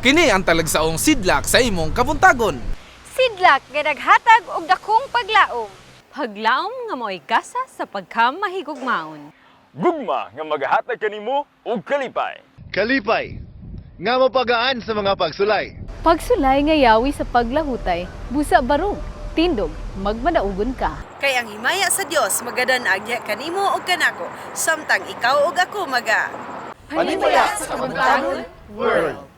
Kini ang talagsaong sidlak sa imong kabuntagon. Sidlak nga naghatag og dakong paglaom. Paglaom nga mo'y gasa sa pagkamahigugmaon. Gugma nga magahatag kanimo og kalipay. Kalipay, nga mapagaan sa mga pagsulay. Pagsulay nga yawi sa paglahutay, busa barog, tindog, magmadaugon ka. Kay ang himaya sa Dios magadan-agya kanimo ug kanako samtang ikaw ug ako maga Panimaya sa Kabuntagon World.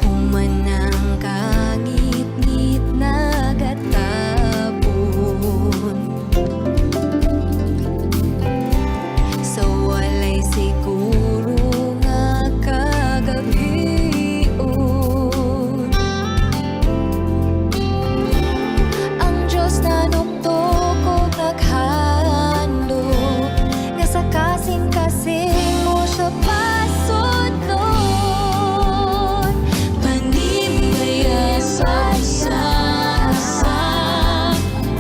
Humanang kangit-ngit nagatapon sa walay siguro nga kagabion. Ang Diyos na nuktok og naghandom nga sa kasing-kasing mo siya pasudlon. Panimbaya sa isa,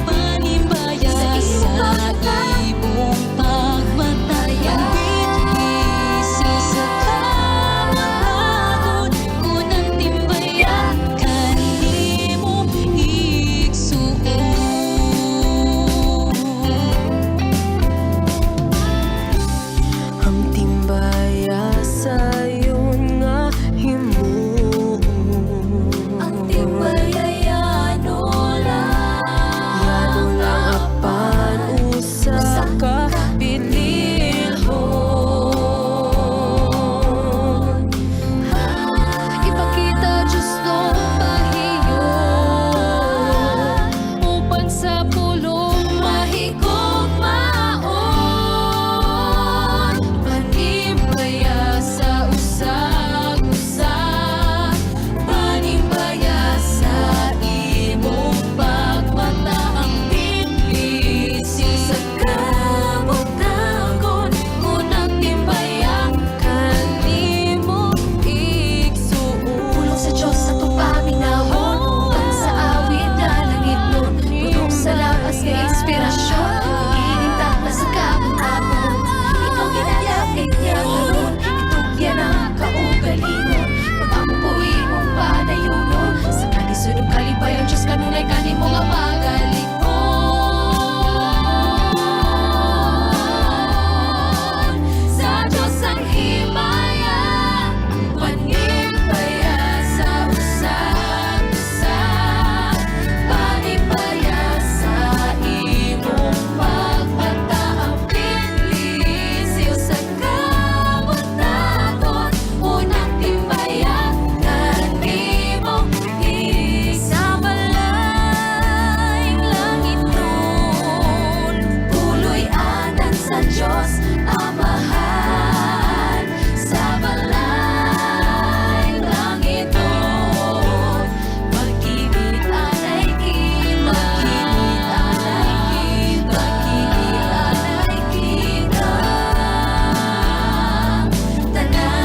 panimbaya sa imong pagmataya. Bitbisi sa kamatagon, kunang timbaya kanimo igsuon. Ang timbaya sayon nga himuon. Ang timbaya yano lang. Yano lang apan usa ka bililhon. Ipakita Diyos nung pahiyon upang sa pulong mahigugmaon. Panimbaya sa usag-usa, panimbaya sa imong pagmata. Ang bitbisi sa kabutagon, kunang timbaya kanimo igsuon. Pulong sa Diyos atong paminawon, uban sa awit nga langit nun, puno sa labas nga inspirasyon, ining takla sa kabuntagon. Ikaw ginalapit niya karon, itugyan ang kaugalingon, pag-ampo imong panayunon, sa kalisod ug kalipayon Diyos kanunay kanimo nga magalikon. Sa Diyos ang himaya, panimbaya sa usag-usa, panimbaya sa imong pagpataapin, lisiw sa kabutagon, unang timbaya kanimo isabalay langit nun, puloy anan sa Diyos Amahan, sa balay langit nun, pag-ibig anay kita, pag-ibig anay kita, pag-ibig anay kita, tanan.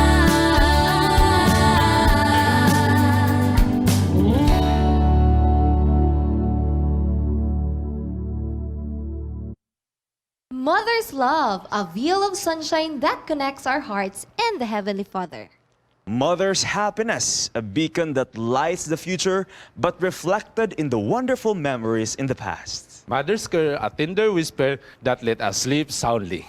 Mother's love, a wheel of sunshine that connects our hearts and the Heavenly Father. Mother's happiness, a beacon that lights the future but reflected in the wonderful memories in the past. Mother's care, a tender whisper that let us sleep soundly.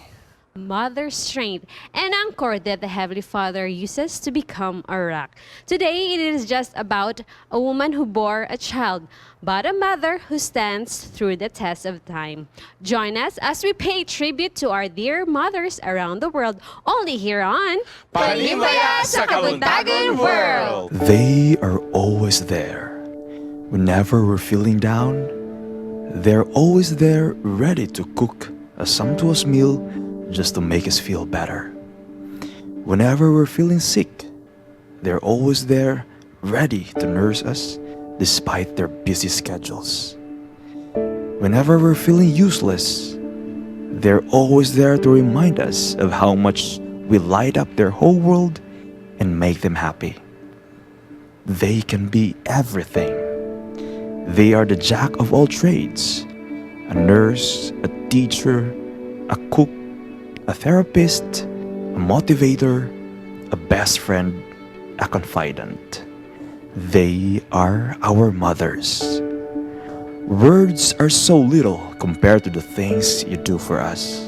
Mother's strength, an anchor that the Heavenly Father uses to become a rock. Today, it is just about a woman who bore a child, but a mother who stands through the test of time. Join us as we pay tribute to our dear mothers around the world, only here on Panimbaya sa Kabuntagon World! They are always there. Whenever we're feeling down, they're always there, ready to cook a sumptuous meal just to make us feel better. Whenever we're feeling sick, they're always there, ready to nurse us despite their busy schedules. Whenever we're feeling useless, they're always there to remind us of how much we light up their whole world and make them happy. They can be everything. They are the jack of all trades: a nurse, a teacher, a cook, a therapist, a motivator, a best friend, a confidant. They are our mothers. Words are so little compared to the things you do for us.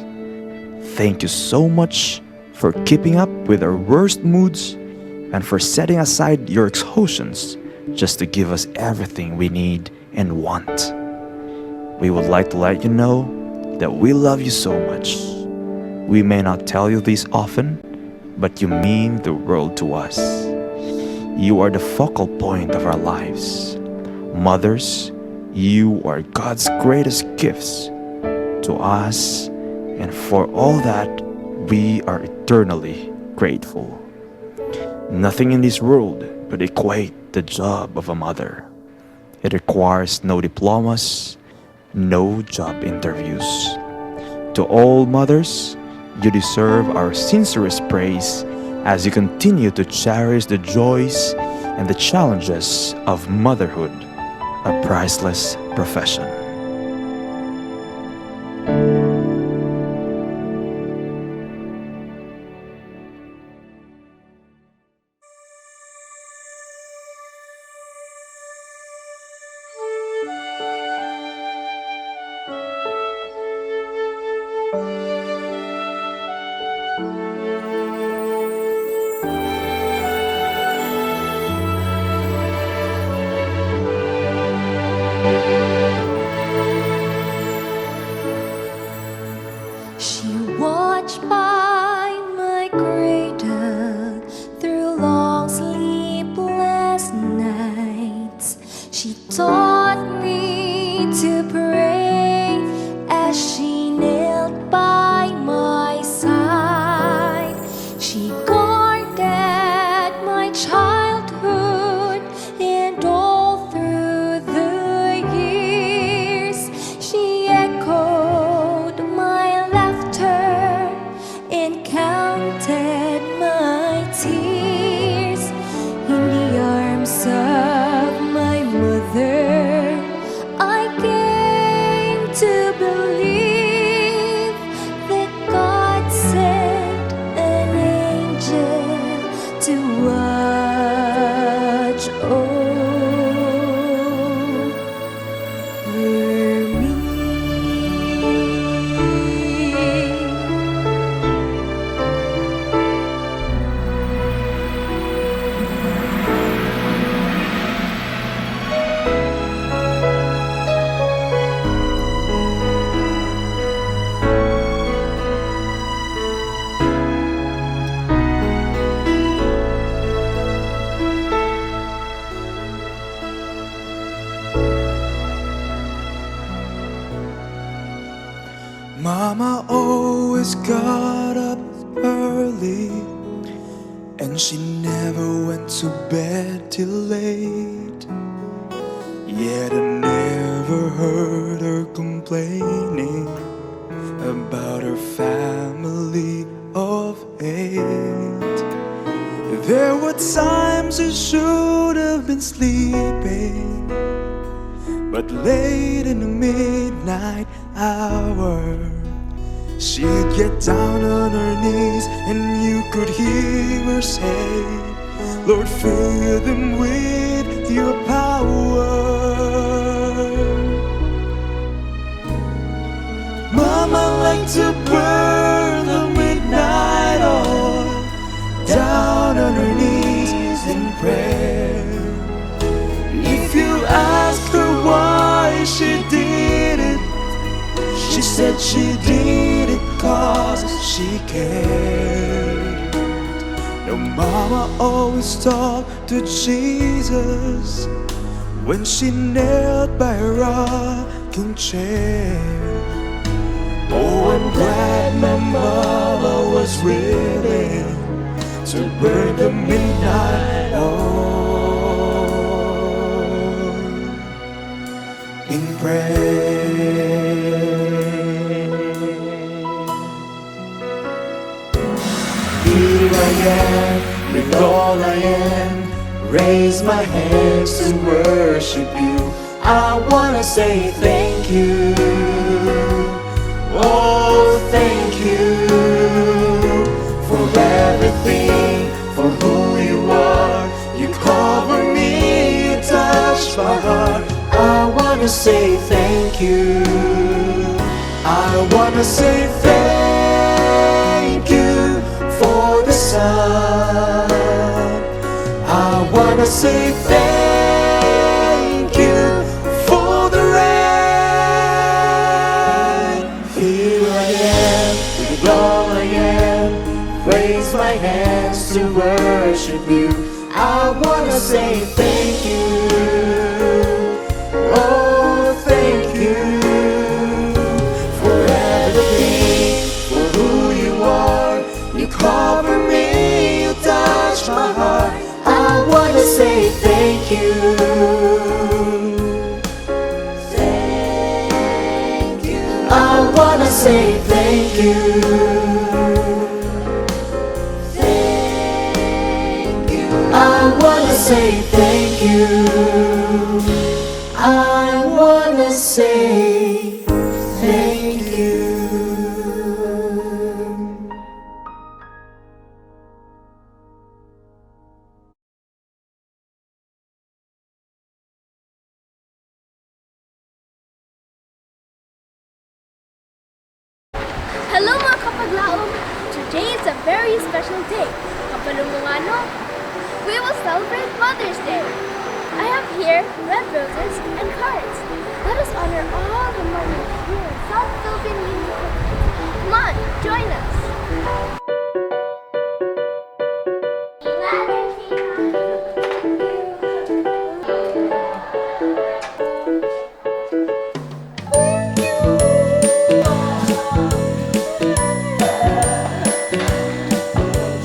Thank you so much for keeping up with our worst moods and for setting aside your exhaustions just to give us everything we need and want. We would like to let you know that we love you so much. We may not tell you this often, but you mean the world to us. You are the focal point of our lives. Mothers, you are God's greatest gifts to us, and for all that, we are eternally grateful. Nothing in this world could equate the job of a mother. It requires no diplomas, no job interviews. To all mothers, you deserve our sincerest praise as you continue to cherish the joys and the challenges of motherhood, a priceless profession. She watched by my cradle through long sleepless nights. She taught me to pray as she knelt by my side. She guarded my childhood and all through the years. She echoed my laughter and counted my tears in the arms of my mother. I came to believe that God sent an angel to watch over me. Mama always got up early and she never went to bed till late. Yet I never heard her complaining about her family of eight. There were times she should have been sleeping, but late in the midnight hour, she'd get down on her knees and you could hear her say, Lord, fill them with your power. Mama like to burn the midnight oil down on her knees in prayer. If you ask her why she did it, she said she did it 'cause she cared. Now, Mama always talked to Jesus when she knelt by her rocking chair. Oh, I'm glad my mama was willing to burn the midnight oil in prayer. Here I am with all I am. Raise my hands to worship you. I wanna say thank you. Oh, thank you for everything, for who you are. You cover me, you touch my heart. I wanna say thank you. I wanna say thank you for the sun. I wanna say thank you for the rain. Here I am, with all I am. Raise my hands to worship you. I wanna say thank you. Oh, thank you for everything, for who you are. You cover me, you touch my heart. I wanna say thank you. Thank you. I wanna say thank you. Thank you. I wanna say thank you. I wanna say thank you. Hello, mga kapaglaom! Today is a very special day. Kabalo mo nga, no? We will celebrate Mother's Day. I have here red roses and cards. Let us honor all the mothers here in South Philippine Union. Come on, join us.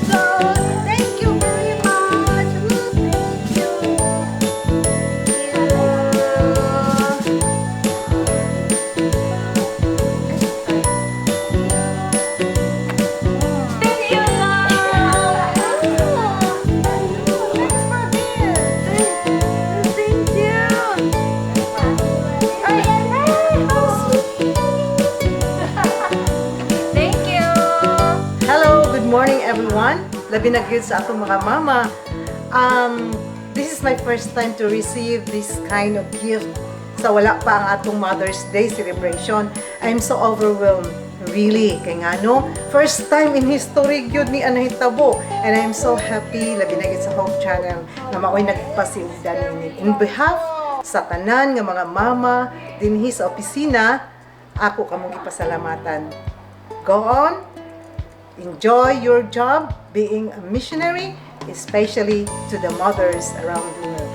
So, thank you very much. Woo, thank you. Thank you. Thank you, Love! Thanks for this! Thank you! Ay, how sweet! Thank you! Hello, good morning, everyone. Labi na gyud sa atong mga mama. This is my first time to receive this kind of gift sa wala pa ang atong Mother's Day celebration. I'm so overwhelmed. Really, kay ngano, first time in history gyud ni nahitabo. And I'm so happy, labi na gyud sa Hope Channel, na maoy nagpasiugdan nini. In behalf sa tanan nga mga mama dinhi sa opisina, ako kamong gipasalamatan. Go on, enjoy your job being a missionary, especially to the mothers around the world.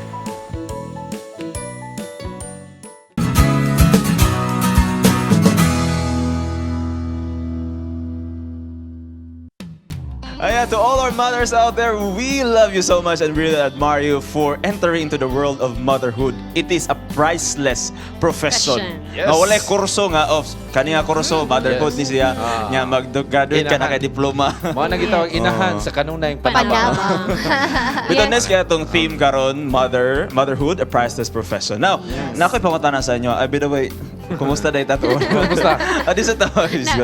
Ayan, to all our mothers out there, we love you so much and really admire you for entering into the world of motherhood. It is a priceless profession. Profession. Yes. Nga walay kurso nga of kani nga kurso motherhood ni siya nga mag-graduate ka na Inahan. kay diploma. Mao na gitawag inahan sa kanunay panabang. But yes. Kaya itong theme karon, motherhood, a priceless profession. Now, yes. Na ako'y pangutana sa inyo. Ay, by the way, Kumusta day tato? Kumusta? Ah, di sa tao. Na, busy,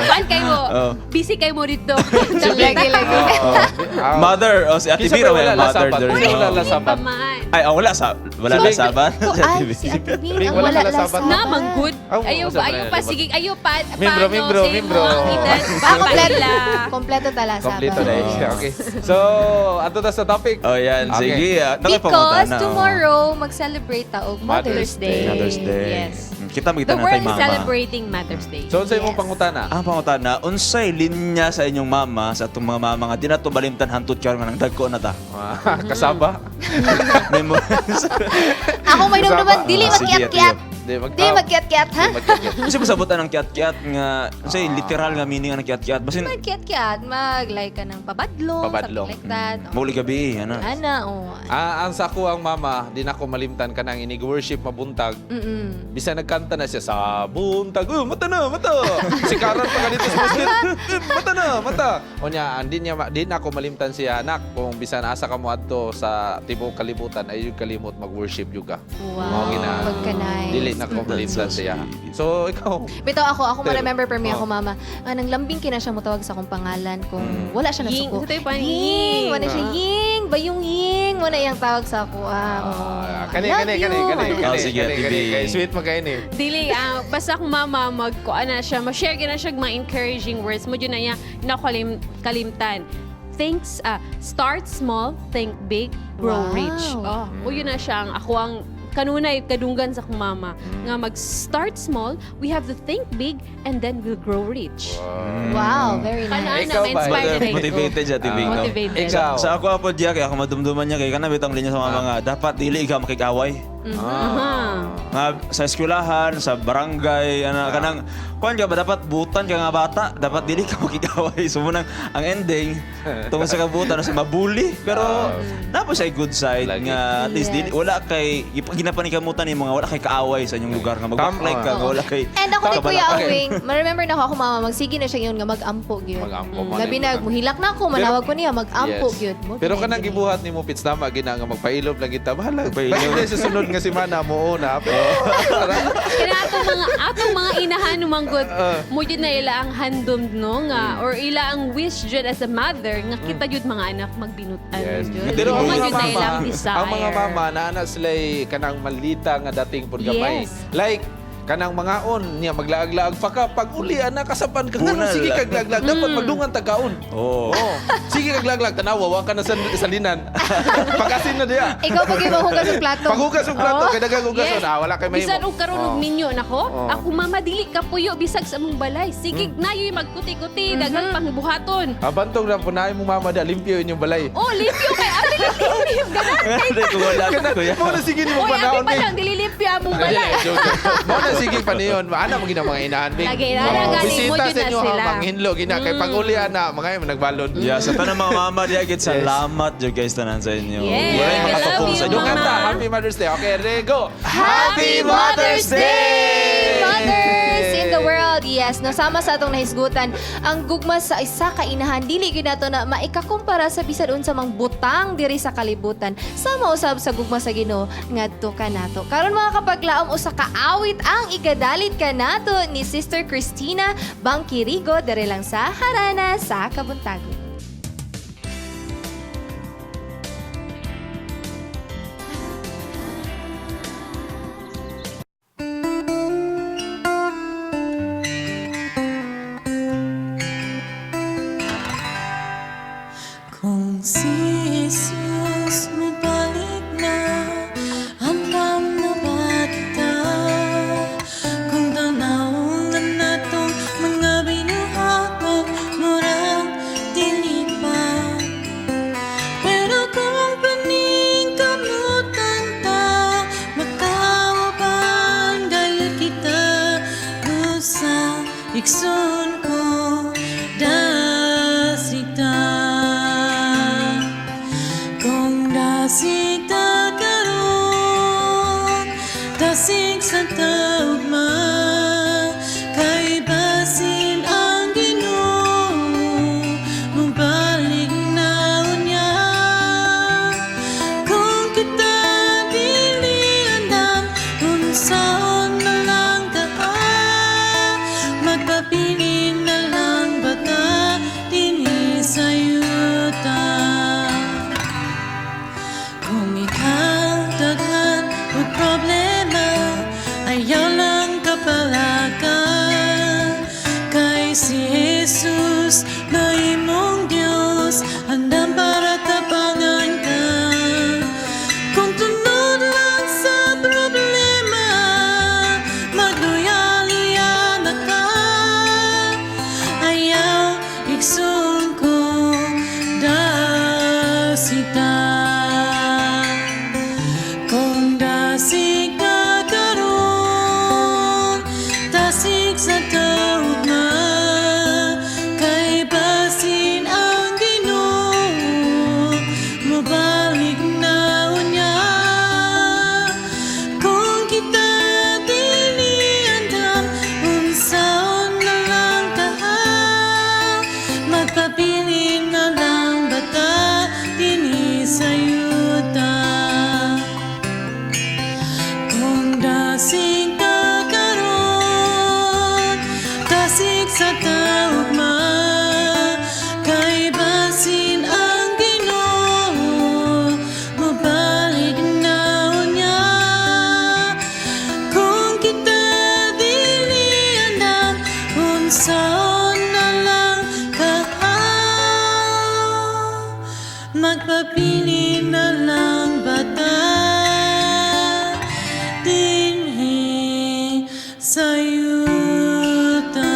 kuan kayo mo, Oh. busy kayo mo dito. Lagi, lagi. Ah. Mother, oh, si Ate Kinsa Bira, pa wala may mother lasabat? there. Wala Oh. lasabat. Paman. Ay, oh, wala sa wala Si- lasabat. Oh, Si Ate ay, Bea. si Ate Bing, Bing, ang wala wala ka lasabat. lasabat. Na, manggod. Ah, Ayaw wala pa, ayaw pa, lasabat. sige, ayaw pa, Membro, paano, membro, sa membro. imong edad, Ah, kompleto. papaila. Kompleto tala Kompleto na Oh. siya. Okay. So, ato ta sa topic. Oh, yan. Okay. Sige. Ah, nakoy Because pangutana, oh. tomorrow, mag-celebrate ta og Mother's Mother's Day. Mother's Day. Yes. Kita The makita na world tayo is mama. celebrating Mother's Day. So, unsay imong Yes. pangutana? Ang pangutana, unsay linya sa inyong mama sa atong mga mama nga di na to malimtan hantud karon nga nang dagko na ta. Ah, kasaba? Memories. Ako may naman, dili Ah, sige, magkiat-kiat. Di mag Di magkiat-kiat, ha? Di magkiat-kiat. Kasi masabutan ang kiat-kiat nga unsay literal nga meaning ang kiat-kiat. Basin Magkiat-kiat, mag-like ka ng pabadlong, Pabadlong. something like that. Oh. mauli gabi ana. Ana, oh. Ah, ang sa ako ang mama, di na ako malimtan kanang inig-worship mabuntag. Bisan nagkanta na siya sa buntag. Oh, mata na, mata. Si Karan pa ganito sa masjid. Eh, mata na, mata. O niya, di niya di na ako malimtan siya anak kung bisan asa ka mo adto sa tibuok kalibutan ay yung kalimot mag-worship yung ka. Wow. Mao gina. Pagka-nice. Dili na ako malimtan That's so siya. sweet. So ikaw, Bitaw ako, ako Pero- ma-remember per me Oh. ako mama. Nang lambing kina siya motawag sa akong pangalan kung wala siya Ying. nasuko. Sa tayo pa, Ying, ying. wala siya ying, bayong ying, wala iyang tawag sa ako. Ah, oh. Ah, kani I love kani kani you. kani Oh, kani sige, kani kani Ate kay Bea. sweet magay ni. Dili, basta akong mama, mag, ana siya, ma-share gina siya og mga encouraging words mo yun na niya, na kalimtan. Thanks, start small, think big, grow Wow. rich. Oh, mo yun na siya ang ako ang kanunay kadunggan sa akong mama nga mag-start small, we have to think big and then we'll grow rich. Wow, very Kana nice. na Ikaw ba? ma-inspire na Motivated siya, Ate Bea, no? Motivated. Ikaw. Sa ako apo diya kay ako madumduman niya kay kana bitang linya sa mama nga dapat dili ikaw makikaway. Aha. Nga sa eskwelahan, sa barangay, ana kanang kuan ka ba dapat butan ka nga bata, dapat dili ka makikaway. So munang ang ending tungod sa kabutan sa mabuli pero napos siya good side Lagi. nga at least dili Yes. wala kay ginapanikamutan ni mga wala kay kaaway sa inyong lugar nga magbaklay ka nga wala kay And ako ni Kuya kabalaka. Awing, ma-remember na ako ako mama, magsige na siya yun nga mag-ampo gyud. Mag-ampo, man. Labi na, muhilak na ako, manawag ko niya, mag-ampo gyud. Mo, Pero gyud kanang gyud. gibuhat ni mo Pits tama gina nga magpailob lang kita. Bahala. Magpailob. Basta sa sunod nga semana mo una. Pero Kaya atong mga inahan manggod mo jud na ila ang handom no nga or ila ang wish jud as a mother nga kita jud mga anak magbinutan Yes. jud. Pero ang Mo mga jud na mama, ilang desire. ang mga mama na ana sila kanang malita nga dating pud gamay. Yes. Like kanang mangaon niya maglaag-laag pa ka pag uli ana kasapan ka Bunal. ngano sige kag laglag dapat magdungan ta kaon. Oh. Oh. Sige kag laglag tanawa wa ka na sa linan. Pagasin na diya. Ikaw pag mahugas og plato. Paghugas og plato kay daghang hugason ah wala kay mahimo. Bisan og karon og Oh. minyo nako, Oh. ako mama dili ka puyo bisag sa among balay. Sige nayoy magkuti-kuti daghang pangbuhaton. Ah, bantog na po na imong mama da limpyo inyong balay. Oh, limpyo kay abi limpyo ganan. Hindi ko wala kuya. Mo na sige nimo Oy, abi panahon pa kay lang dili limpyo among Dili, balay. joke, joke. Mao na sige paniyon. Ana mo gina mga inahan bing. Lagi, ana, Oh, gani, mo Bisita jud sa na inyo ha, sila. manghinlo gina kay pag uli ana mga nagbalon. Yeah, sa tanang mga mama diya gid salamat jud guys tanan sa inyo. Yes. Walay We makatupong love sa you, inyo. Dunggan ta, Mama. Happy Mother's Day. Okay, ready, go. Happy Mother's Day! Mothers in the world. Yes, nasama sa atong nahisgutan ang gugma sa isa ka inahan dili gyud nato na maikakumpara sa bisan unsa mang butang diri sa kalibutan. Sama usab sa gugma sa Ginoo ngadto kanato. Karon mga kapaglaom usa ka awit ang ikadalit kanato ni Sister Christina Bangkirigo diri lang sa Harana sa Kabuntagon. Kung si Jesus mabalik na, andam na ba kita? Kung tanawon na natong mga binuhaton, murag dili pa. Pero kung paningkamutan ta, makauban gayud kita. Busa igsoon ko, dasig ta. Kung dasig ta karon, dasig sa taugma, kay basin ang Ginoo, mobalik na unya. Kung kita dili andam, unsaon na lang. sa taugma. Kay basin ang Ginoo, mobalik na unya. Kung kita dili andam, unsaon na lang ka? Magpapili na lang bata dinhi sa yuta.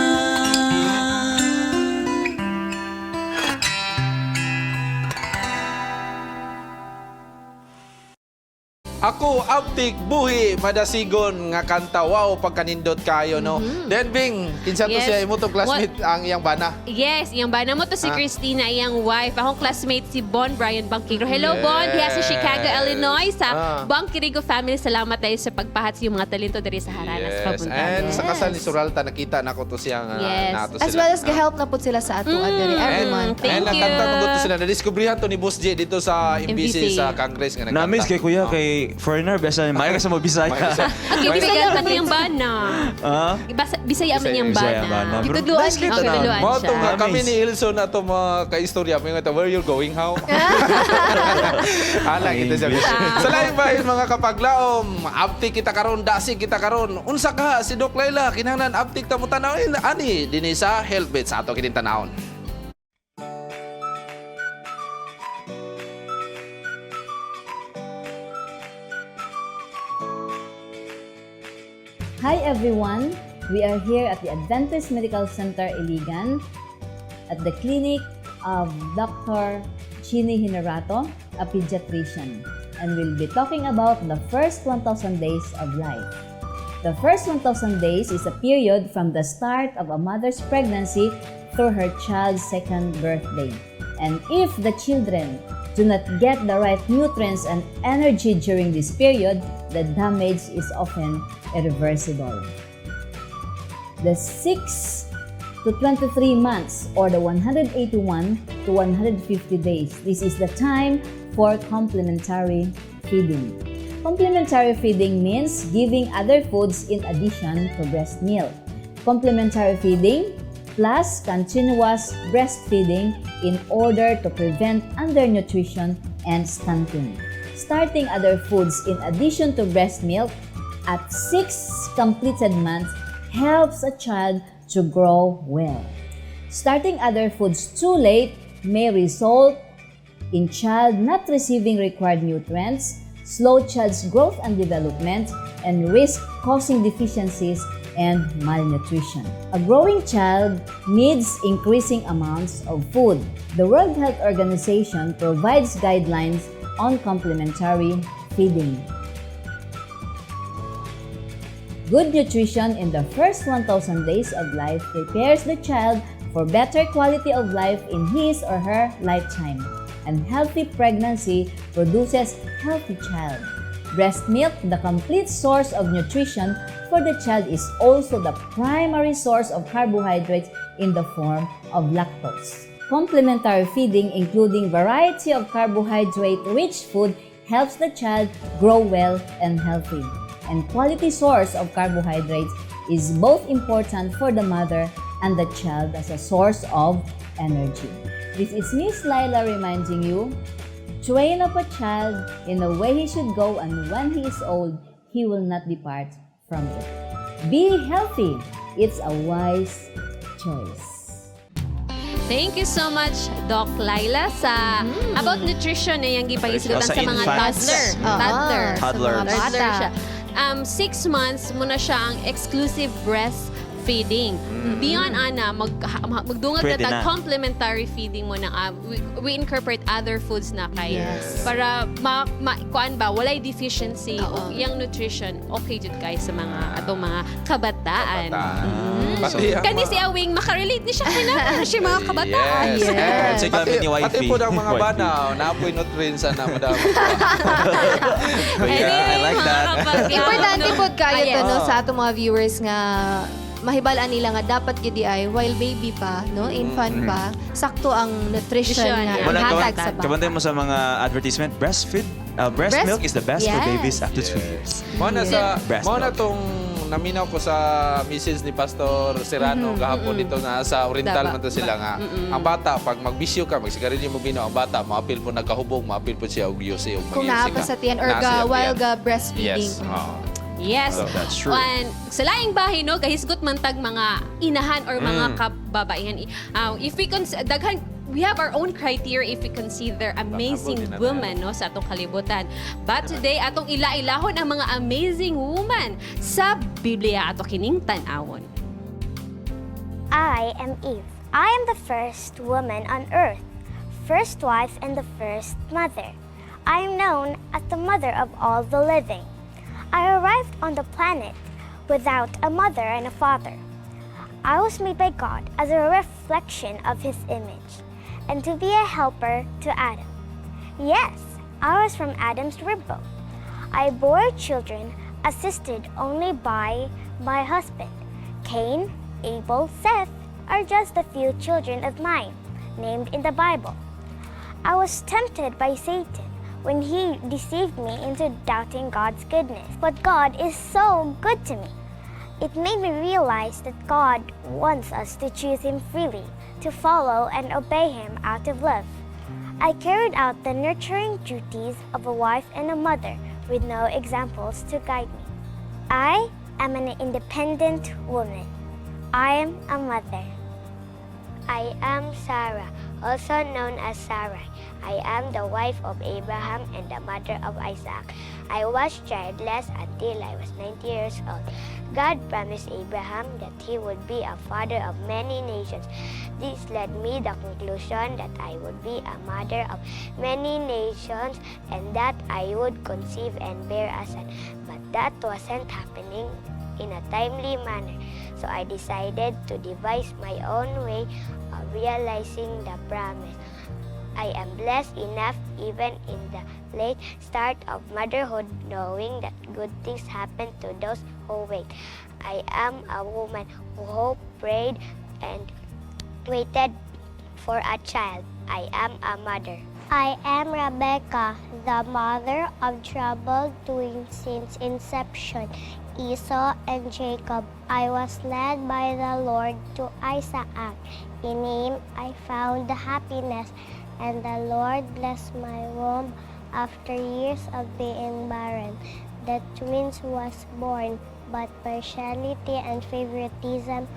Ako Aptik Buhi Madasigon nga kanta, wow, pagkanindot kayo, no. Then Bing, kinsa to siya imo tong classmate ang iyang bana? Yes, iyang bana mo to si Christina, iyang wife. Akong classmate si Bon Brian Bangkiro. Hello, Bon. Diha sa Chicago, Illinois. Sa Bangkirigo family, salamat tayo sa pagpahat sa iyong mga talento diri sa Haranas Pabuntag. And sa kasal ni Suralta nakita nako to siyang nato As sila. well as ga-help na po sila sa ato diri every month. And nakanta ko to sila. Nadiskubrihan to ni Boss J dito sa MBC, MBC. sa Congress nga nagkanta. Namiss kay kuya, kay foreigner, besa, maayo ka sa mo Bisaya. Okay, Bisaya man iyang bana. Ah? Bisaya man iyang Bisaya bana. bana. Pero Gitudluan nice niya. kita na. Gitudluan Mo siya. to nga kami Amaze. ni Ilson na to mga kaistorya mo nga where you're going, how? Ala kita siya. Sa laing bahin mga kapaglaom, aptik kita karon, dasig kita karon. Unsa ka si Doc Laila kinahanglan aptik ta mo tan-awin ani dinhi sa Health Beat sa ato kining tan-awon. Hi everyone! We are here at the Adventist Medical Center Iligan at the clinic of Dr. Chini Hinerato, a pediatrician, and we'll be talking about the first 1,000 days of life. The first 1,000 days is a period from the start of a mother's pregnancy through her child's second birthday. And if the children do not get the right nutrients and energy during this period, the damage is often irreversible. The 6 to 23 months, or the 181 to 150 days. This is the time for complementary feeding. Complementary feeding means giving other foods in addition to breast milk. Complementary feeding plus continuous breastfeeding in order to prevent undernutrition and stunting. Starting other foods in addition to breast milk at 6 completed months helps a child to grow well. Starting other foods too late may result in child not receiving required nutrients, slow child's growth and development, and risk causing deficiencies and malnutrition. A growing child needs increasing amounts of food. The World Health Organization provides guidelines on complementary feeding. Good nutrition in the first 1,000 days of life prepares the child for better quality of life in his or her lifetime. And healthy pregnancy produces healthy child. Breast milk, the complete source of nutrition for the child, is also the primary source of carbohydrates in the form of lactose. Complementary feeding, including variety of carbohydrate-rich food, helps the child grow well and healthy. And quality source of carbohydrates is both important for the mother and the child as a source of energy. This is Miss Laila reminding you, train up a child in the way he should go, and when he is old, he will not depart from it. Be healthy. It's a wise choice. Thank you so much, Doc Laila, sa about nutrition na yung gipahisgutan Sa sa mga infants. toddler. Oo, Toddler. sa Toddlers. mga Toddler bata. siya. 6 months mo na siya ang exclusive breastfeeding. Beyond ana, magdungag na Pwede tag na. complementary feeding mo na we incorporate other foods na kay para ma kuan ba walay deficiency o iyang nutrition okay jud kay sa mga atong mga kabataan. Kabataan. Pati ang Kani mga- si Awing makarelate ni siya kay na siya mga kabataan. Yes. And Sige, pati, kami ni wifey. pati po ng mga Wifey. banaw, naapoy nutrients na madam. Yeah, I like that. Importante po kayo Ah, to no yes. sa atong mga viewers nga mahibalaan nila nga dapat gyud ay while baby pa, no, infant pa, sakto ang nutrition Nutrition, nga yeah. Walang hatag sa bata. Kabantay mo sa mga advertisement, breastfeed, breast milk is the best for Yes. babies up to 2 years. Mao na sa Breast mao na milk. tong Katong naminaw ko sa message ni Pastor Serrano gahapon dito na sa Oriental Daba. man to sila nga. Ang bata pag magbisyo ka, magsigarilyo mo bino, ang bata maapil po nagkahubog, maapil po siya og yosi og Kung magyusi naa pa ka. sa tiyan or Naa ga, sa while tiyan. ga breastfeeding. Yes. Oo. Yes. So, that's true. And sa laing bahin, no, kahisgot man tag mga inahan or mga kababaihan. If we daghan we have our own criteria if we consider amazing din natin. women, no, sa atong kalibutan. But today atong ila-ilahon ang mga amazing woman sa Biblia ato kining tan-awon. I am Eve. I am the first woman on earth, first wife, and the first mother. I am known as the mother of all the living. I arrived on the planet without a mother and a father. I was made by God as a reflection of his image and to be a helper to Adam. Yes, I was from Adam's rib bone. I bore children assisted only by my husband. Cain, Abel, Seth are just a few children of mine named in the Bible. I was tempted by Satan when he deceived me into doubting God's goodness. But God is so good to me. It made me realize that God wants us to choose Him freely, to follow and obey Him out of love. I carried out the nurturing duties of a wife and a mother with no examples to guide me. I am an independent woman. I am a mother. I am Sarah, also known as Sarai. I am the wife of Abraham and the mother of Isaac. I was childless until I was 90 years old. God promised Abraham that he would be a father of many nations. This led me the conclusion that I would be a mother of many nations and that I would conceive and bear a son. But that wasn't happening in a timely manner. So I decided to devise my own way of realizing the promise. I am blessed enough even in the late start of motherhood, knowing that good things happen to those who wait. I am a woman who hoped, prayed, and waited for a child. I am a mother. I am Rebecca, the mother of troubled twins since inception, Esau and Jacob. I was led by the Lord to Isaac. In him I found happiness, and the Lord blessed my womb after years of being barren. The twins was born, but partiality and favoritism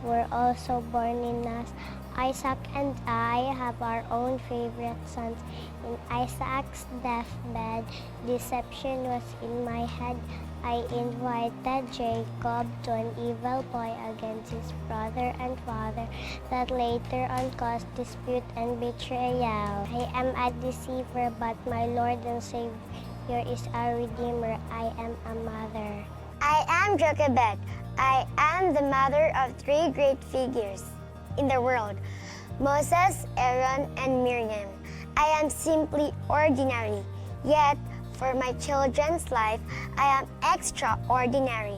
were also born in us. Isaac and I have our own favorite sons. In Isaac's deathbed, deception was in my head. I invited Jacob to an evil boy against his brother and father that later on caused dispute and betrayal. I am a deceiver, but my Lord and Savior is a redeemer. I am a mother. I am Jochebed. I am the mother of three great figures in the world: Moses, Aaron, and Miriam. I am simply ordinary, yet for my children's life, I am extraordinary.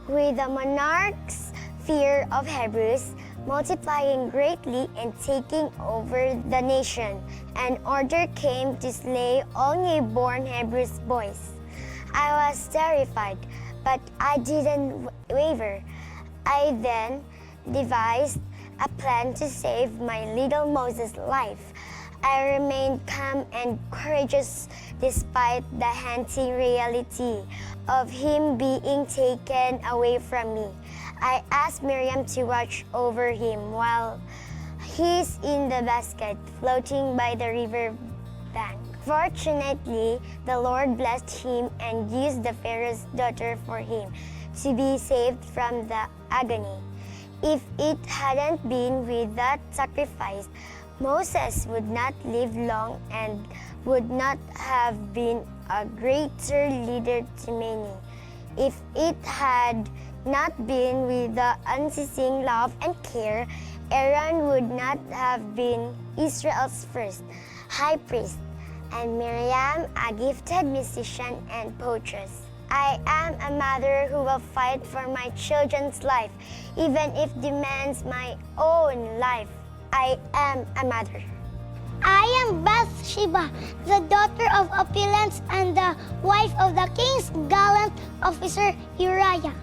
With the monarch's fear of Hebrews multiplying greatly and taking over the nation, an order came to slay all newborn Hebrews boys. I was terrified, but I didn't waver. I then devised a plan to save my little Moses' life. I remained calm and courageous despite the haunting reality of him being taken away from me. I asked Miriam to watch over him while he's in the basket floating by the river bank. Fortunately, the Lord blessed him and used the Pharaoh's daughter for him to be saved from the agony. If it hadn't been with that sacrifice, Moses would not live long and would not have been a greater leader to many. If it had not been with the unceasing love and care, Aaron would not have been Israel's first high priest, and Miriam a gifted musician and poetess. I am a mother who will fight for my children's life, even if demands my own life. I am a mother. I am Bathsheba, the daughter of Opulence and the wife of the king's gallant officer Uriah.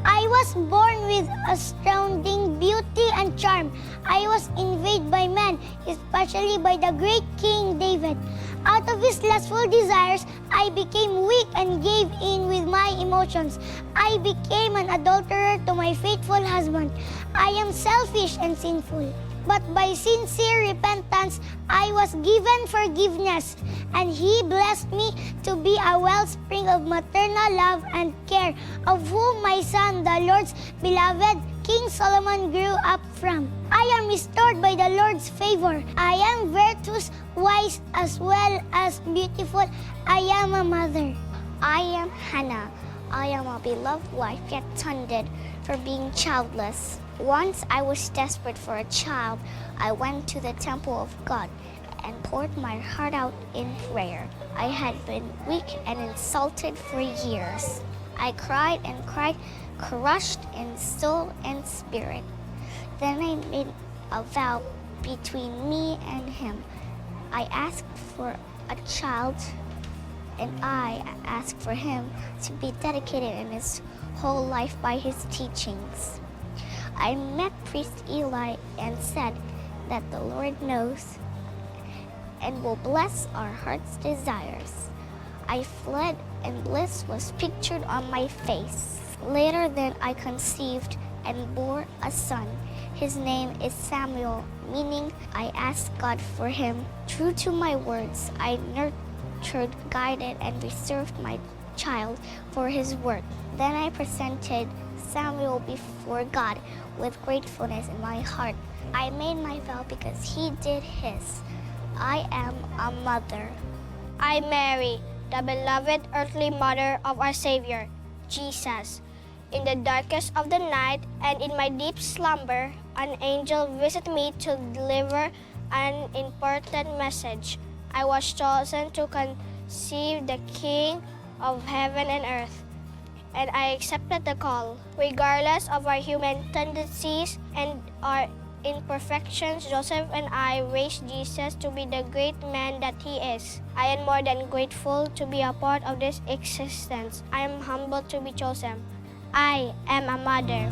I was born with astounding beauty and charm. I was envied by men, especially by the great King David. Out of his lustful desires, I became weak and gave in with my emotions. I became an adulterer to my faithful husband. I am selfish and sinful. But by sincere repentance, I was given forgiveness, and He blessed me to be a wellspring of maternal love and care, of whom my son, the Lord's beloved King Solomon, grew up from. I am restored by the Lord's favor. I am virtuous, wise, as well as beautiful. I am a mother. I am Hannah. I am a beloved wife, yet taunted for being childless. Once I was desperate for a child. I went to the temple of God and poured my heart out in prayer. I had been weak and insulted for years. I cried and cried, crushed in soul and spirit. Then I made a vow between me and him. I asked for a child, and I asked for him to be dedicated in his whole life by his teachings. I met Priest Eli and said that the Lord knows and will bless our heart's desires. I fled, and bliss was pictured on my face. Later then I conceived and bore a son. His name is Samuel, meaning I asked God for him. True to my words, I nurtured, guided, and reserved my child for his work. Then I presented Samuel before God with gratefulness in my heart. I made my vow because he did his. I am a mother. I, Mary, the beloved earthly mother of our Savior, Jesus. In the darkest of the night and in my deep slumber, an angel visited me to deliver an important message. I was chosen to conceive the King of heaven and earth, and I accepted the call. Regardless of our human tendencies and our imperfections, Joseph and I raised Jesus to be the great man that he is. I am more than grateful to be a part of this existence. I am humbled to be chosen. I am a mother.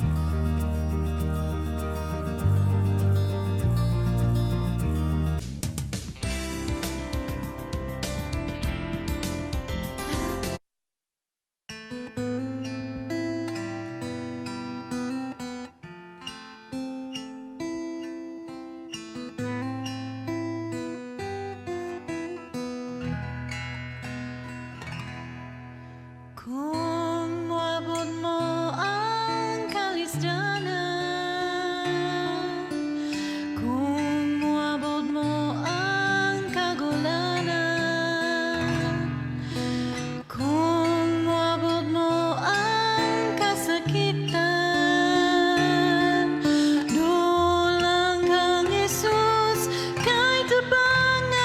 Kung moabot mo ang kalisdanan, kung moabot mo ang kagulanan, kung moabot mo ang kasakitan, dulang kang Jesus kay tabangan.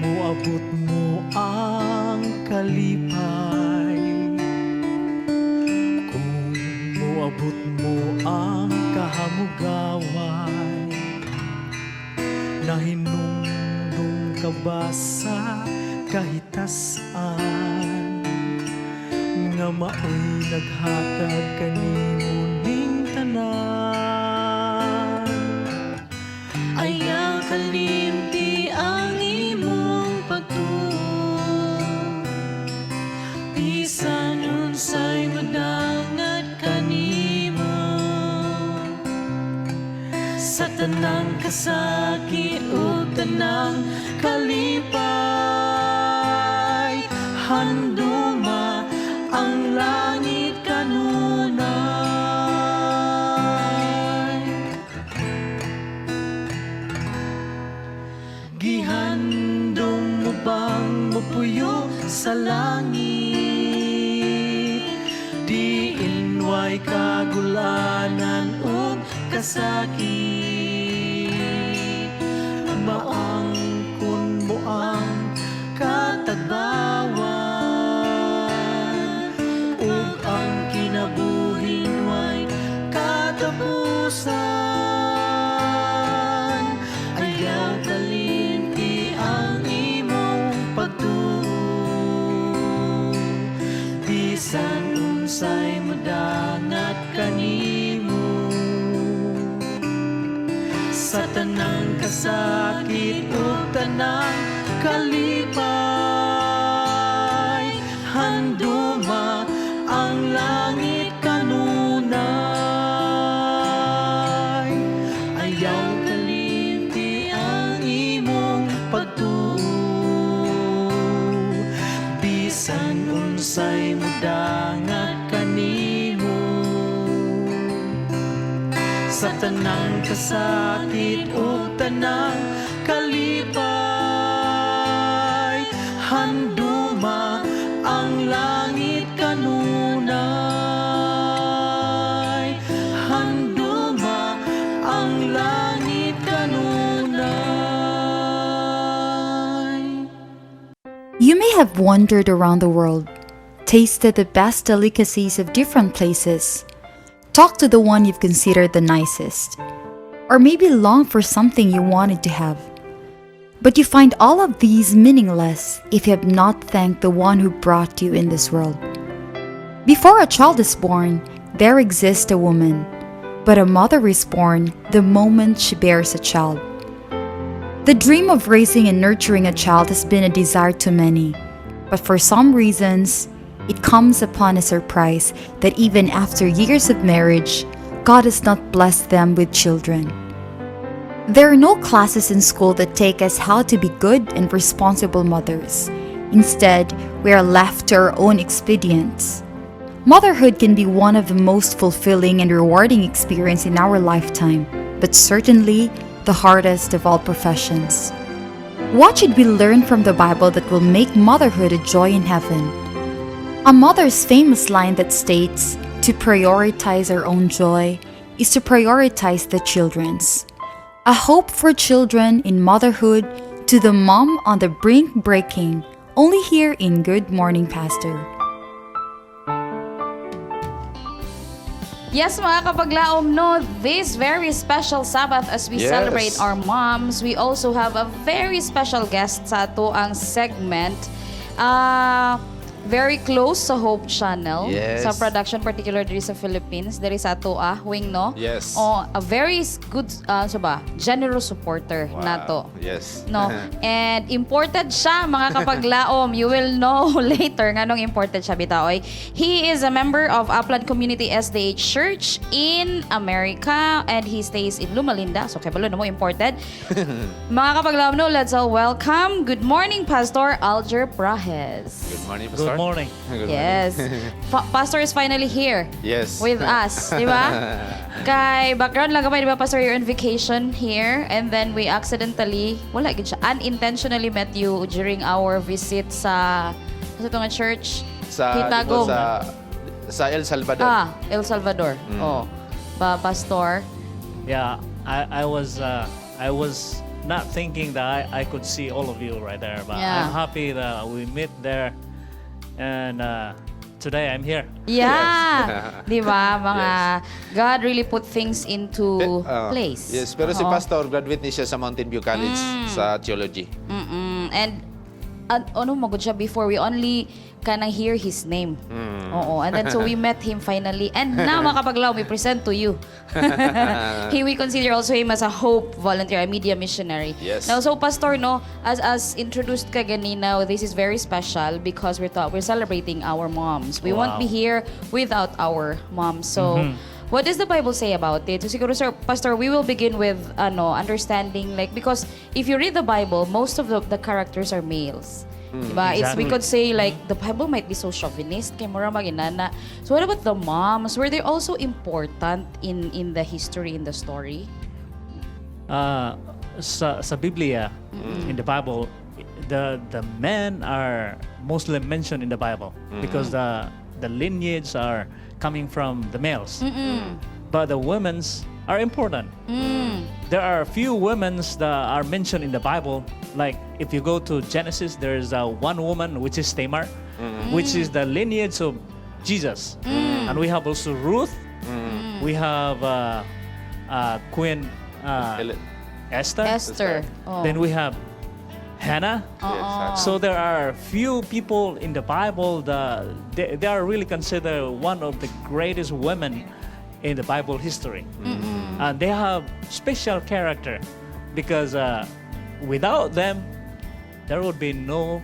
Moabot mo ang kalipay, kung moabot mo ang kahamugaway, nahinumdum ka ba sa kahitasan nga maoy naghatag kanimo ning tanan? Ayaw kalimti ang imong pagtuo, bisan unsay modangat kanimo, sa tanang kasakit ug tanang kalipay, handuma ang langit kanunay. Gihandom mo bang mopuyo sa langit? Diin way kagulanan ug kasakit. Maangkon mo ang katagbawan ug ang kinabuhin way katapusan. Ayaw kalimti ang imong pagtuo, unsay mudangat kanimo sa tanang kasakit ug tanang kalipay, handuma ang langit kanunay. Ayaw kalimti ang imong pagtuo bisan unsay mudangat kanimo sa tanang kasakit ug tanang kalipay, handuma ang langit kanunay, handuma ang langit kanunay. You may have wandered around the world, tasted the best delicacies of different places, talked to the one you've considered the nicest, or maybe longed for something you wanted to have. But you find all of these meaningless if you have not thanked the one who brought you in this world. Before a child is born, there exists a woman, but a mother is born the moment she bears a child. The dream of raising and nurturing a child has been a desire to many, but for some reasons, it comes upon a surprise that even after years of marriage, God has not blessed them with children. There are no classes in school that take us how to be good and responsible mothers. Instead, we are left to our own expedients. Motherhood can be one of the most fulfilling and rewarding experience in our lifetime, but certainly the hardest of all professions. What should we learn from the Bible that will make motherhood a joy in heaven? A mother's famous line that states, "To prioritize our own joy is to prioritize the children's." A hope for children in motherhood to the mom on the brink breaking, only here in Good Morning Pastor. Yes, mga kapaglaom, no, this very special Sabbath as we celebrate our moms, we also have a very special guest sa atoang segment. Very close sa Hope Channel, sa production, particular diri sa Philippines, diri sa atoa, wing, no? Yes. Oh, a very good, so ba, generous supporter nato. No? And imported siya, mga kapaglaom. You will know later nganong imported siya bitaw oy. He is a member of Upland Community SDA Church in America and he stays in Loma Linda. So kabalo na mo imported. Mga kapaglaom, no, let's all welcome. Good morning, Pastor Alger Prahes. Good morning, Pastor. Good morning. Good Yes. morning. Pastor is finally here with us, di ba? Kay background lang gamay, di ba, Pastor, you're on vacation here and then we accidentally, wala gid siya, unintentionally met you during our visit sa ito nga church? Sa Hitagong. Sa El Salvador. Ah, El Salvador. Oh. Ba, Pastor. Yeah, I was not thinking that I could see all of you right there, but I'm happy that we meet there, and today I'm here. Yeah. Di ba? Mga God really put things into place. Yes, pero si Pastor, graduate ni siya sa Mountain View College sa theology. And ano magud siya before, we only kanang hear his name. Oo. And then so we met him finally. And now, mga kapaglaom, we present to you. We consider also him as a Hope volunteer, a media missionary. Now, so Pastor, no, as introduced ka ganina, this is very special because we're celebrating our moms. We won't be here without our moms. So, what does the Bible say about it? So siguro, sir, Pastor, we will begin with ano, understanding, like, because if you read the Bible, most of the characters are males. Diba? We could say like the Bible might be so chauvinist kay mura maginana. So what about the moms? Were they also important in the history, in the story? Sa Biblia, in the Bible, the men are mostly mentioned in the Bible because the lineage are coming from the males. But the women's are important. There are a few women's that are mentioned in the Bible. Like if you go to Genesis, there is one woman, which is Tamar, which is the lineage of Jesus. And we have also Ruth. We have Queen Esther. Esther. Oh. Then we have Hannah. Yes, Hannah. So there are few people in the Bible that they are really considered one of the greatest women in the Bible history. And they have special character because without them, there would be no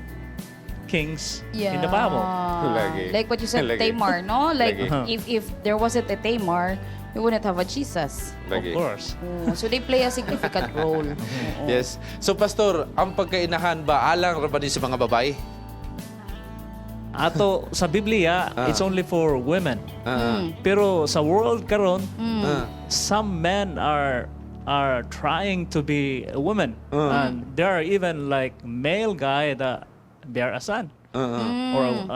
kings in the Bible. Lagi. Like what you said, Lagi. Tamar, no? Like Lagi. if there wasn't a Tamar, we wouldn't have a Jesus. Lagi. Of course. Oo, so they play a significant role. Oo. Yes. So Pastor, ang pagkainahan ba alang ra ba ni sa mga babae? Ato sa Biblia, it's only for women. Pero sa world karon, some men are trying to be a woman. And there are even like male guy that bear a son or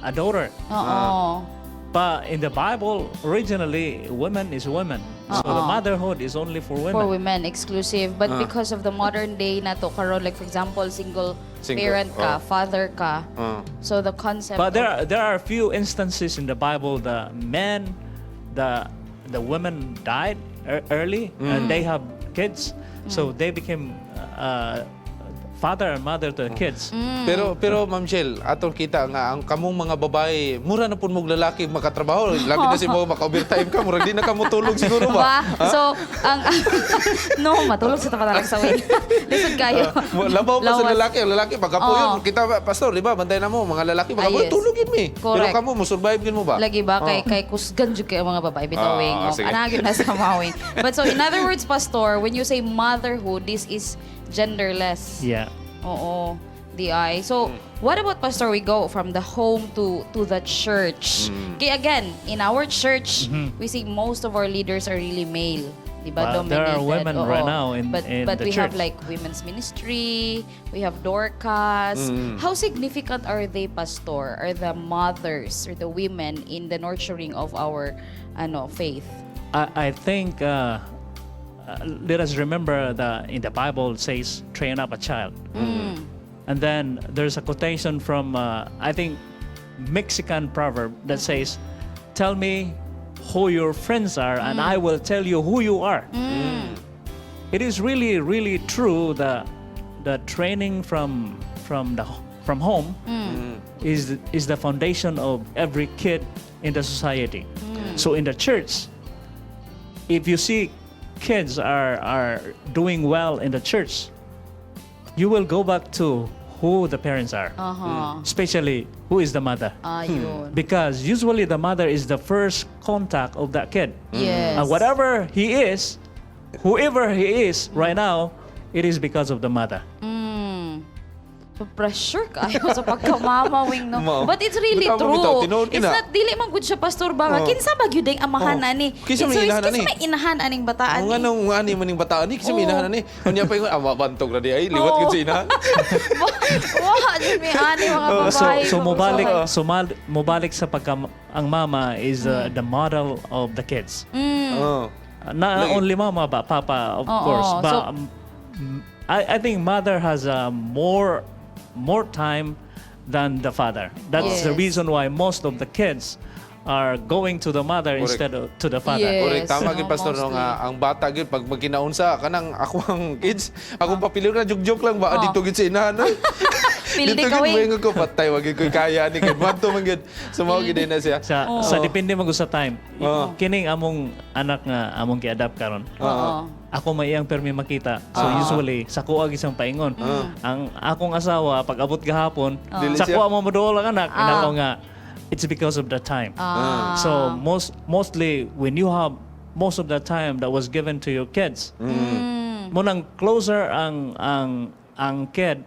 a daughter. Oo. But in the Bible, originally, woman is woman. So the Oo. motherhood is only for women. For women, exclusive. But because of the modern day na to karon, like for example, single, Single, parent ka, oh. father ka. So the concept But there of, are few instances in the Bible the men, the women died early and they have kids, so they became father and mother to the kids. Pero Ma'am Shell, atong kita nga ang kamong mga babae, mura na pud mog lalaki makatrabaho. Labi na si mo maka-overtime ka, murag di na ka motulog siguro ba? Ba? So, ang no, matulog sa tapat sa way. Lisod kayo. Labaw pa sa Lawas. lalaki, ang lalaki pagkapuyon, Oo. kita Pastor, di ba? Bantay na mo mga lalaki pagkapuyon, Ah, yes. tulog yun mi. Pero Correct. kamo mo survive yun mo ba? Lagi ba kay Oo. kay kusgan jud kay ang mga babae bitawing. Ah, Oh, sige. anagin na sa mawing. But so in other words, Pastor, when you say motherhood, this is genderless. Yeah. Oo. The eye. So, what about, Pastor, we go from the home to the church. Okay, again, in our church, we see most of our leaders are really male. Diba? Well, there are Dominated. women Oo. right now but, in but the we have church. like women's ministry, we have Dorcas. How significant are they, Pastor? Are the mothers or the women in the nurturing of our ano faith? I think let us remember that in the Bible it says train up a child. And then there's a quotation from I think Mexican proverb that says, "Tell me who your friends are, and I will tell you who you are." It is really, really true that the training from home is the foundation of every kid in the society. So in the church, if you see kids are doing well in the church, you will go back to who the parents are. Especially who is the mother. Ayun. Because usually the mother is the first contact of that kid. And whatever he is, whoever he is right now, it is because of the mother. So pressure kayo sa pagkamama wing, no? Mao. But it's really Bitaw mo, true. bitaw, tinuod It's kina. not dili man gud siya, Pastor, ba nga Oo. kinsa ba gyud ang amahan ani? Kinsa may So, inahan kinsa ani? may inahan aning bataan Ang ni? anong ani maning bataan ni kasi may Oo. inahan ani. Unya pa ingon, ah, bantog ra di ay liwat Oo. gud sa inahan. Wa jud may ani mga babae. So mobalik sa pagka ang mama is the model of the kids. Oo. Not Lagi. only mama but papa, of Oo, course. But I think mother has more time than the father. That's the reason why most of the kids are going to the mother Correct. instead of to the father. Correct, tama No, gyud, Pastor, no, mostly. nga ang bata gyud pag magkinaunsa kanang ako ang kids, akong papiliw na joke-joke lang ba dito gyud sa inahan. Oy. Pildi Dito ka, gyud wing. moingon ko patay wa gyud koy kaya ni kay madto man gyud. So mao gyud na siya. Sa sa depende man gud sa time. Kining among anak nga among gi-adopt karon. Oo. Ako may iyang permi makita. So usually sa kuha isang paingon. Ang akong asawa pag abot gahapon, Dili sa siya. kuha mo moduol ang anak, inakaw nga it's because of the time. So mostly when you have most of the time that was given to your kids, munang closer ang kid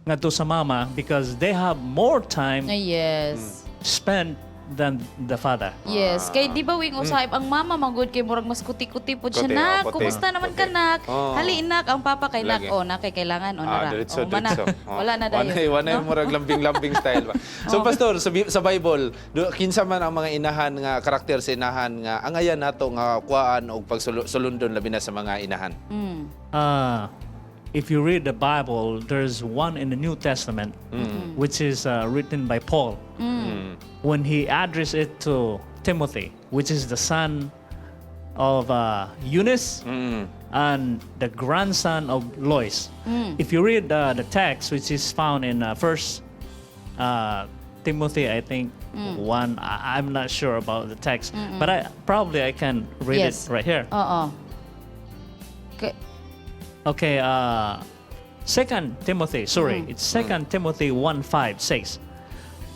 ngadto sa mama because they have more time Ah, yes. spent than the father. Yes, kay di ba wing usay ang mama man gud kay murag mas kuti-kuti pud siya Kuti, nak. oh, kuti. Kumusta naman ka nak? Oh. Hali nak ang papa kay nak. Lagi. Oh, na kay kailangan oh nara. Diretso, Oh, mana. diretso. Oh. Wala na dayon. Wanay, No? murag lambing-lambing style ba. So Pastor, sa Bible, kinsa man ang mga inahan nga karakter sa inahan nga angayan nato nga kuhaan og pagsulundon labi na sa mga inahan. If you read the Bible, there's one in the New Testament, which is written by Paul. When he addressed it to Timothy, which is the son of Eunice, and the grandson of Lois. If you read the text, which is found in First Timothy, I think 1. I'm not sure about the text, but I probably I can read it right here. Oo. Okay. Okay, Second Timothy, sorry, it's Second Timothy 1:5 says,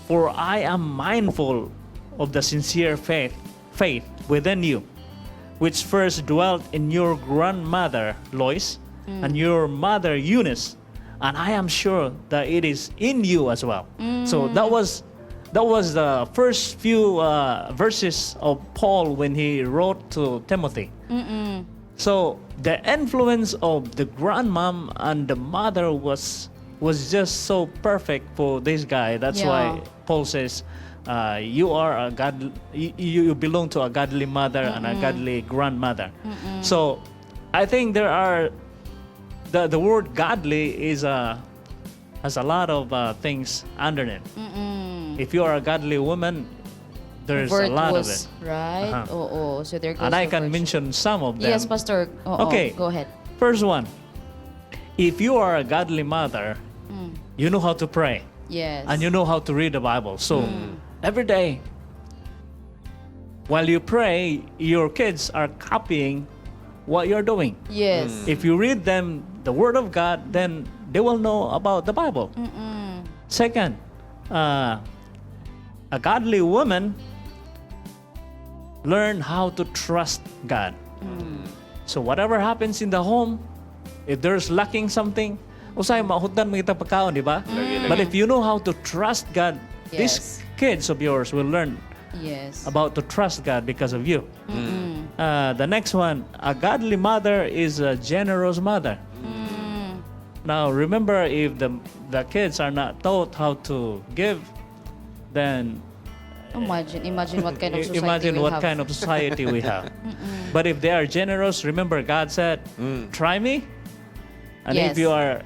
"For I am mindful of the sincere faith within you, which first dwelt in your grandmother Lois and your mother Eunice, and I am sure that it is in you as well." So that was the first few verses of Paul when he wrote to Timothy. So the influence of the grandmom and the mother was just so perfect for this guy. That's why Paul says, "You are a god. You belong to a godly mother and a godly grandmother." So I think there are the word "godly" is a has a lot of things under it. If you are a godly woman, there's a lot of Virtuous, it. right? Uh-huh. Oo. So there goes And I the can virtue. mention some of them. Yes, Pastor. Oo, Okay. go ahead. First one. If you are a godly mother, you know how to pray and you know how to read the Bible. So every day, while you pray, your kids are copying what you're doing. If you read them the Word of God, then they will know about the Bible. Second, a godly woman learn how to trust God. So whatever happens in the home, if there's lacking something, usahay mahutdan man kita pagkaon, di ba? Lagi, lagi. But if you know how to trust God, these kids of yours will learn about to trust God because of you. The next one, a godly mother is a generous mother. Now remember, if the kids are not taught how to give, then Imagine what kind of society imagine we'll what have. kind of society we have. But if they are generous, remember God said, "Try me." And if you are,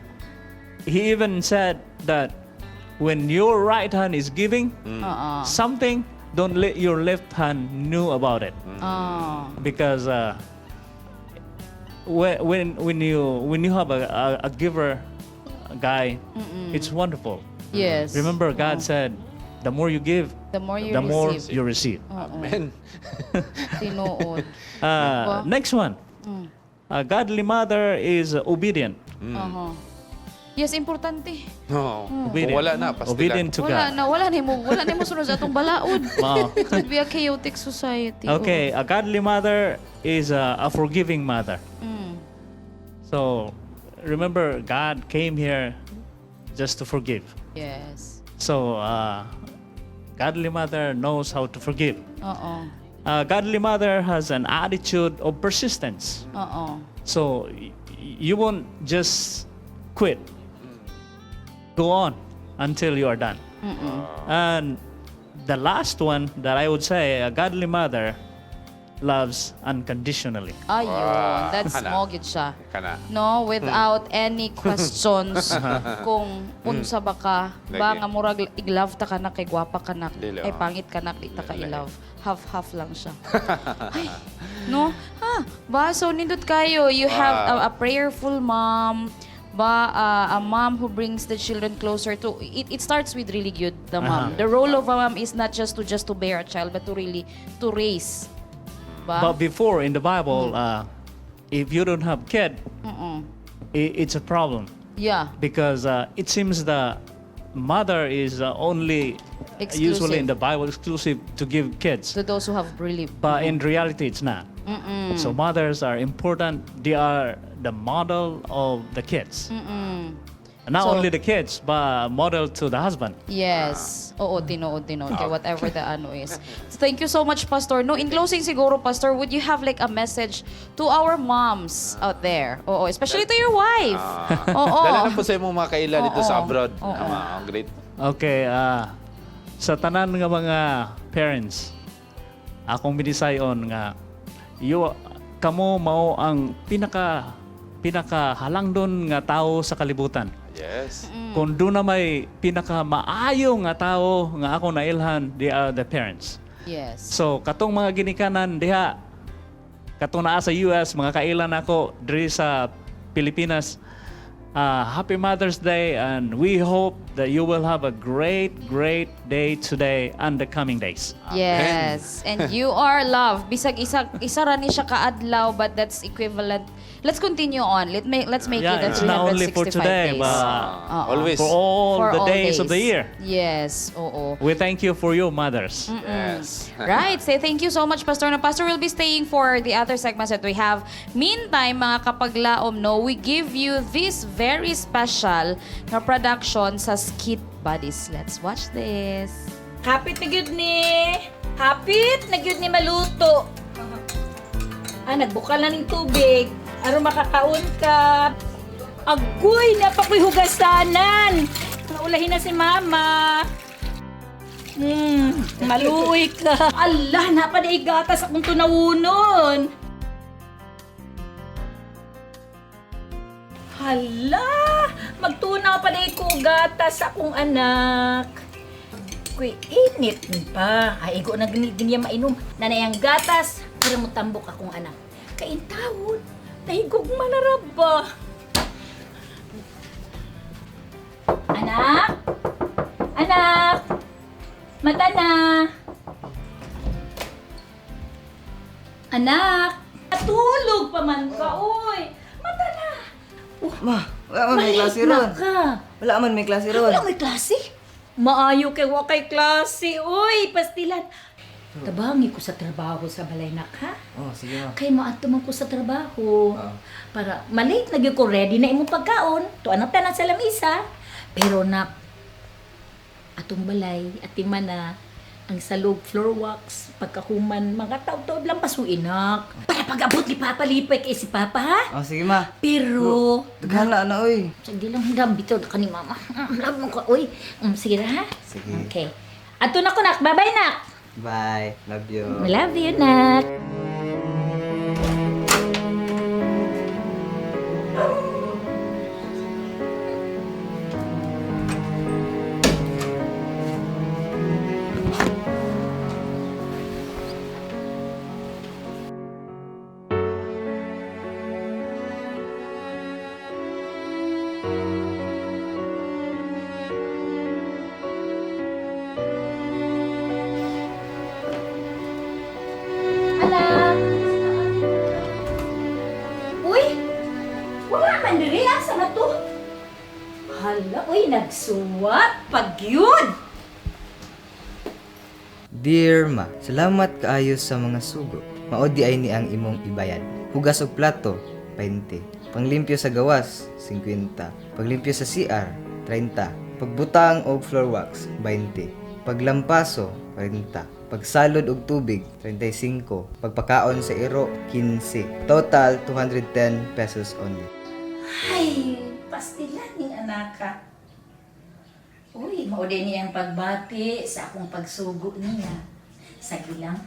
He even said that when your right hand is giving Oo. Something, don't let your left hand know about it. Because when you have a giver guy, it's wonderful. Remember, God said, "The more you give, the more you the more receive. you receive." Oo. Amen. Tinuod. Diba? Next one. A godly mother is obedient. Yes, importante. No. Obedient. Kung wala na, pastilan. Obedient to Wala God. na, wala na mo sunod sa atong balaod. Wow. It would be a chaotic society. Okay, a godly mother is a forgiving mother. So remember, God came here just to forgive. So godly mother knows how to forgive. Oo. A godly mother has an attitude of persistence. Oo. So you won't just quit. Go on until you are done. And the last one that I would say, a godly mother loves unconditionally. Ayun, Wow. that's Kana. mo gyud siya. Kana. No, without any questions kung unsa ba ka, ba Lagi. nga murag ig-love ta ka na kay gwapa ka na, Dili, ay oh. pangit ka na, di ta ka Dili. I-love. Half-half lang siya. Ay, no? Ha, ba so nindot kayo, you have a prayerful mom, ba a mom who brings the children closer to it. It starts with really good the mom. The role of a mom is not just to bear a child but to really to raise ba. But before in the Bible, if you don't have kid, it's a problem because it seems the mother is only usually in Exclusive. the Bible exclusive to give kids. To those who have really But in reality, it's not. So mothers are important. They are the model of the kids. Not only the kids, but model to the husband. Yes. Oo, tinuod, tinuod. Kaya whatever the ano is. So, thank you so much, Pastor. No, in closing siguro, Pastor, would you have like a message to our moms out there? Oo, especially to your wife. Ah. Oo. Dala na po sa imong mga kaila dito sa abroad. Oo. Ah, great. Okay, sa tanan nga mga parents, akong binisayon nga you kamo mao ang pinaka pinaka halangdon nga tao sa kalibutan. Kung duna may pinaka maayo nga tao nga ako nailhan, they are the parents. So katong mga ginikanan diha, Katong naa sa US, mga kailan nako diri sa Pilipinas. Happy Mother's Day, and we hope that you will have a great, great day today and the coming days. Yes. And you are loved. Bisag isa ra ni siya kaadlaw, but that's equivalent. Let's continue on. Let's make Yeah, it a it's not only for 365 today, days. but Oo. Always. for all For the all days of the year. Yes. Oo. We thank you for you, mothers. Yes. Right. Say thank you so much, Pastor. Na Pastor will be staying for the other segments that we have. Meantime, mga kapaglaom, no, we give you this very special na production sa Skit Buddies. Let's watch this. Hapit na gyud ni. Hapit na gyud ni maluto. Ah, nagbukal na ning tubig. Aron makakaon ka. Agoy, napakoy hugasanan. Naulahin na si mama. Maluoy ka. Allah, napadaig gatas akong tunawunon. Hala, magtunaw pa ko gatas akong anak. Kuy, init pa. Ay, igo na gani niya mainom. Nanay ang gatas, para mo tambok akong anak. Kaintawon, nahigog manaraba. Anak? Anak? Mata na! Anak! Natulog pa man ka, uy! Mata na! Ma, wala man may Malate klase na ron. ka. Wala man may klase ron. Wala may klase? Maayo kay wa kay klase, uy, pastilan. Tabangi ko sa trabaho sa balay nak, ha? Oh, sige ma. Kay maadto man ko sa trabaho. Para malate na gyud ko, ready na imong pagkaon. Tuan na tanan sa lamisa. Pero nak, atong balay, atiman na, ang salog floor wax, pagkahuman, mga taob-taob lang pasuin, nak. Para pag-abot ni Papa, lipay kay si Papa, ha? Oh, sige ma. Pero, Daghan na ana oy. Sige lang, love bitaw ka ni Mama. Love mo ka, uy. Sige na, ha? Sige. Okay. Ato na ko, nak. Bye-bye, nak. Bye. Love you. Love you, nak. Anak! Uy! Wala man diri. Asa na to? Hala, uy, nagsuwat. Pagyud! Dear ma, salamat kaayo sa mga sugo. Mao di ay ni ang imong ibayad. Hugas og plato, 20. Panglimpyo sa gawas, 50. Paglimpyo sa CR, 30. Pagbutang og floor wax, 20. Paglampaso, 40. Pagsalod og tubig, 35. Pagpakaon sa iro, 15. Total, 210 pesos only. Ay, pastilan ning anaka. Uy, mao din niya ang pagbati sa akong pagsugo niya. Sa gilang.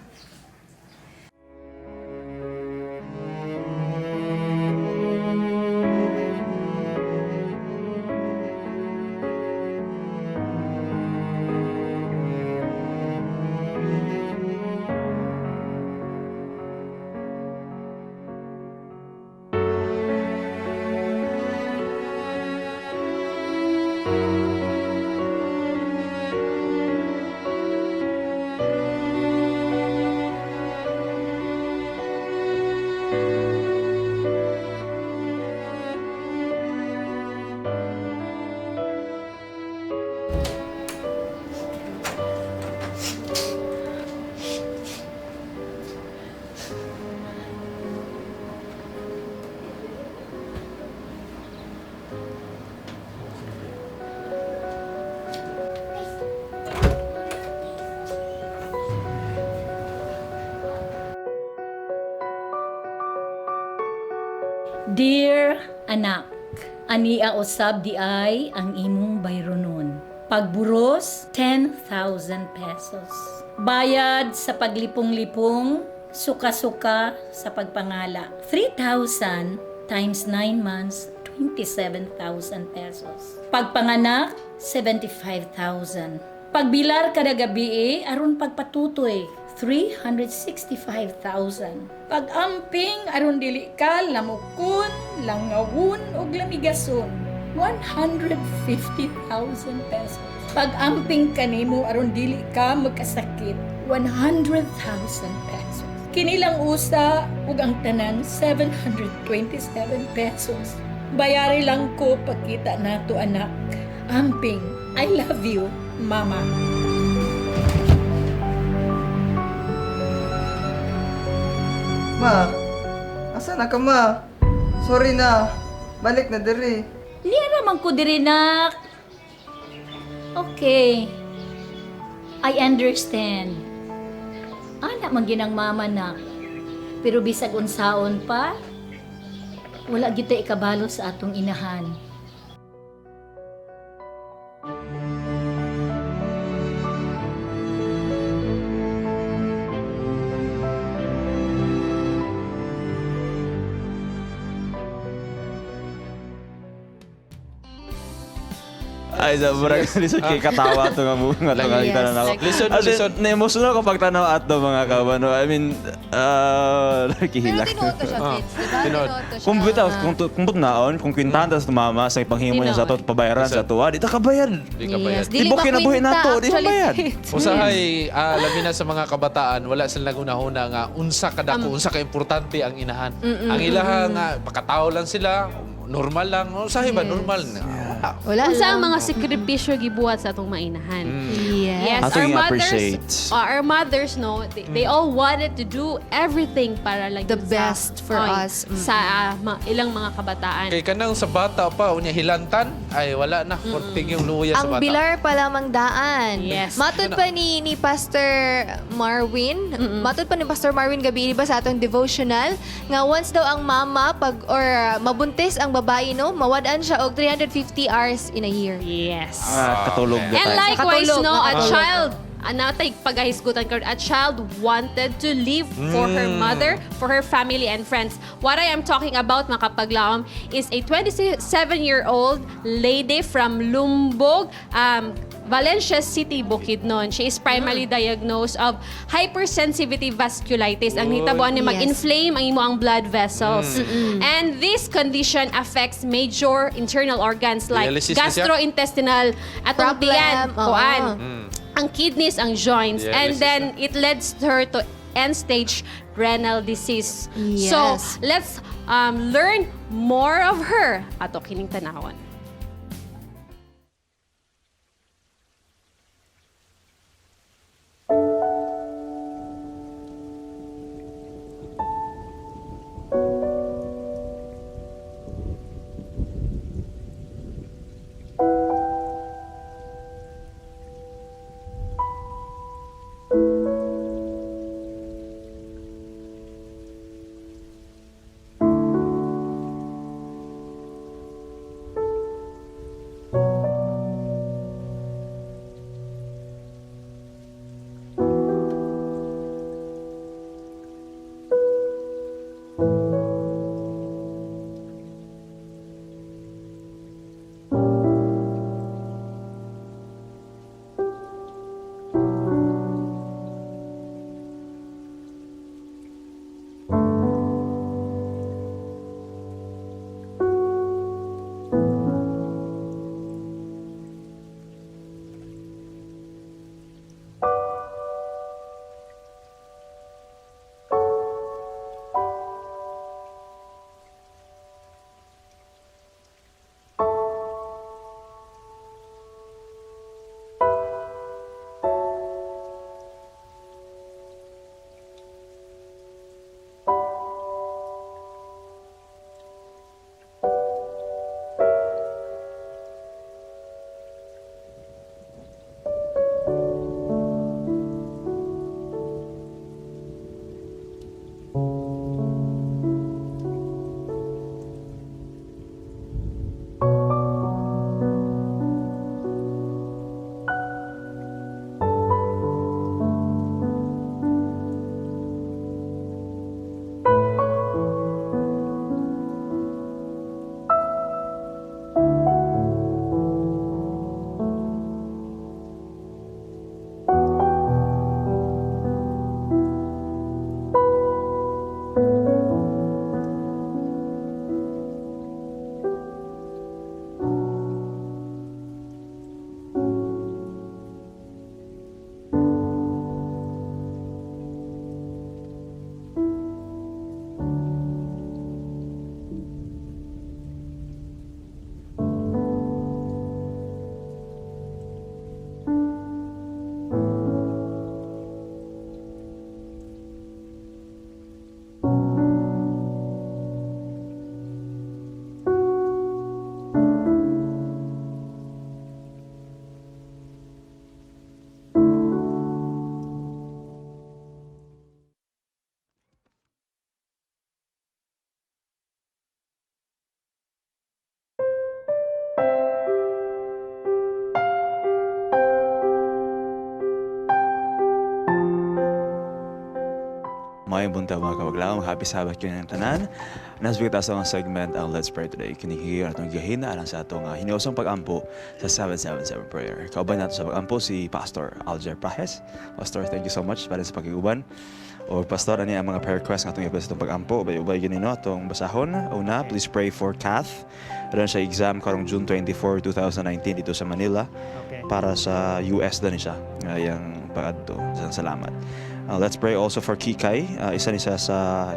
Dear anak, ania usab di ay ang imong bayronon. Pagburos, 10,000 pesos. Bayad sa paglipong-lipong, suka-suka sa pagpangala. 3,000 times 9 months, 27,000 pesos. Pagpanganak, 75,000. Pagbilar kada gabi, aron pagpatutoy, 365,000. Pag-amping aron dili ka lamukon, langawon ug lamigason, 150,000 pesos. Pag-amping kanimo aron dili ka magkasakit, 100,000 pesos. Kinilang usa ug ang tanan 727 pesos. Bayari lang ko pagkita nato anak. Amping, I love you, Mama. Ma, asa na ka ma? Sorry na. Balik na diri. Niya man ko diri nak. Okay. I understand. Ana man ginang mama nak. Pero bisag unsaon pa, wala kita ikabalo sa atong inahan. Ay, sa murag lisod kay katawa to nga mga to nga Yes. tanan ako. Lisod, As in, lisod. Na-emotional ko pagtanaw ato mga kabano. I mean, nakihilak. Pero tinuod to siya, Fitz, di ba? Tinuod. Tinuod to siya. Kung bitaw, kung naon, kung kwintahan tas mama sa ipanghimo niya sa ato, pabayaran sa ato, di ta kabayad. Di ka bayad. Yes, dili Tibok kinabuhi makwinta, nato, di actually, mabayad. Fitz. Usahay, labi na sa mga kabataan, wala sila nagunahuna nga unsa ka dako, unsa ka importante ang inahan. Ang ilaha nga pakatao lang sila, normal lang. Usahay ba normal na? Wala. Wala Unsa ang lang. mga sakripisyo gibuhat sa atong mainahan. Yes. Yes, Ato our yung mothers, appreciate. our mothers, no, they all wanted to do everything para lang The sa, best for oy, us. Sa ilang mga kabataan. Kay kanang sa bata pa, unya hilantan, ay wala na. Portig yung luya sa Ang bata. bilar pa lamang daan. Yes. Matod pa ni Pastor Marwin, matod pa ni Pastor Marwin gabi ba sa atong devotional nga once daw ang mama pag or mabuntis ang babae no, mawad-an siya og 350 hours in a year. Yes. Ah, katulog na And tayo. likewise, Nakatulog, no, a nakatulog. child, natay pagahisgutan karon, a child wanted to live for her mother, for her family and friends. What I am talking about, mga kapaglaom, is a 27-year-old lady from Lumbog, Valencia City, Bukidnon. She is primarily diagnosed of hypersensitivity vasculitis. Ang hitabuan ni mag-inflame ang imo ang blood vessels. And this condition affects major internal organs like Dialysis na siya? gastrointestinal atong Problem, tiyan, oo. kuan. Ang kidneys, ang joints. And Dialysis then it leads her to end-stage renal disease. So, Yes. let's learn more of her. Ato kining tanawon. Maayong buntag, mga kapaglaom. Happy Sabbath kini ng tanan. Nasa ta sa mga segment ang Let's Pray Today. Kini atong gihina alang sa atong hiniusang pag-ampo sa 777 prayer. Kauban nato sa pag-ampo si Pastor Alger Prahes. Pastor, thank you so much para sa pag-iuban. O Pastor, ani ang mga prayer request nga atong iapil sa atong pag-ampo. Ubay-ubay gini no atong basahon. Una, please pray for Kath. Aduna siya exam karong June 24, 2019 dito sa Manila. Para sa US na ni siya ngayang pag-adto. Salamat. Let's pray also for Kikay. Isa ni siya sa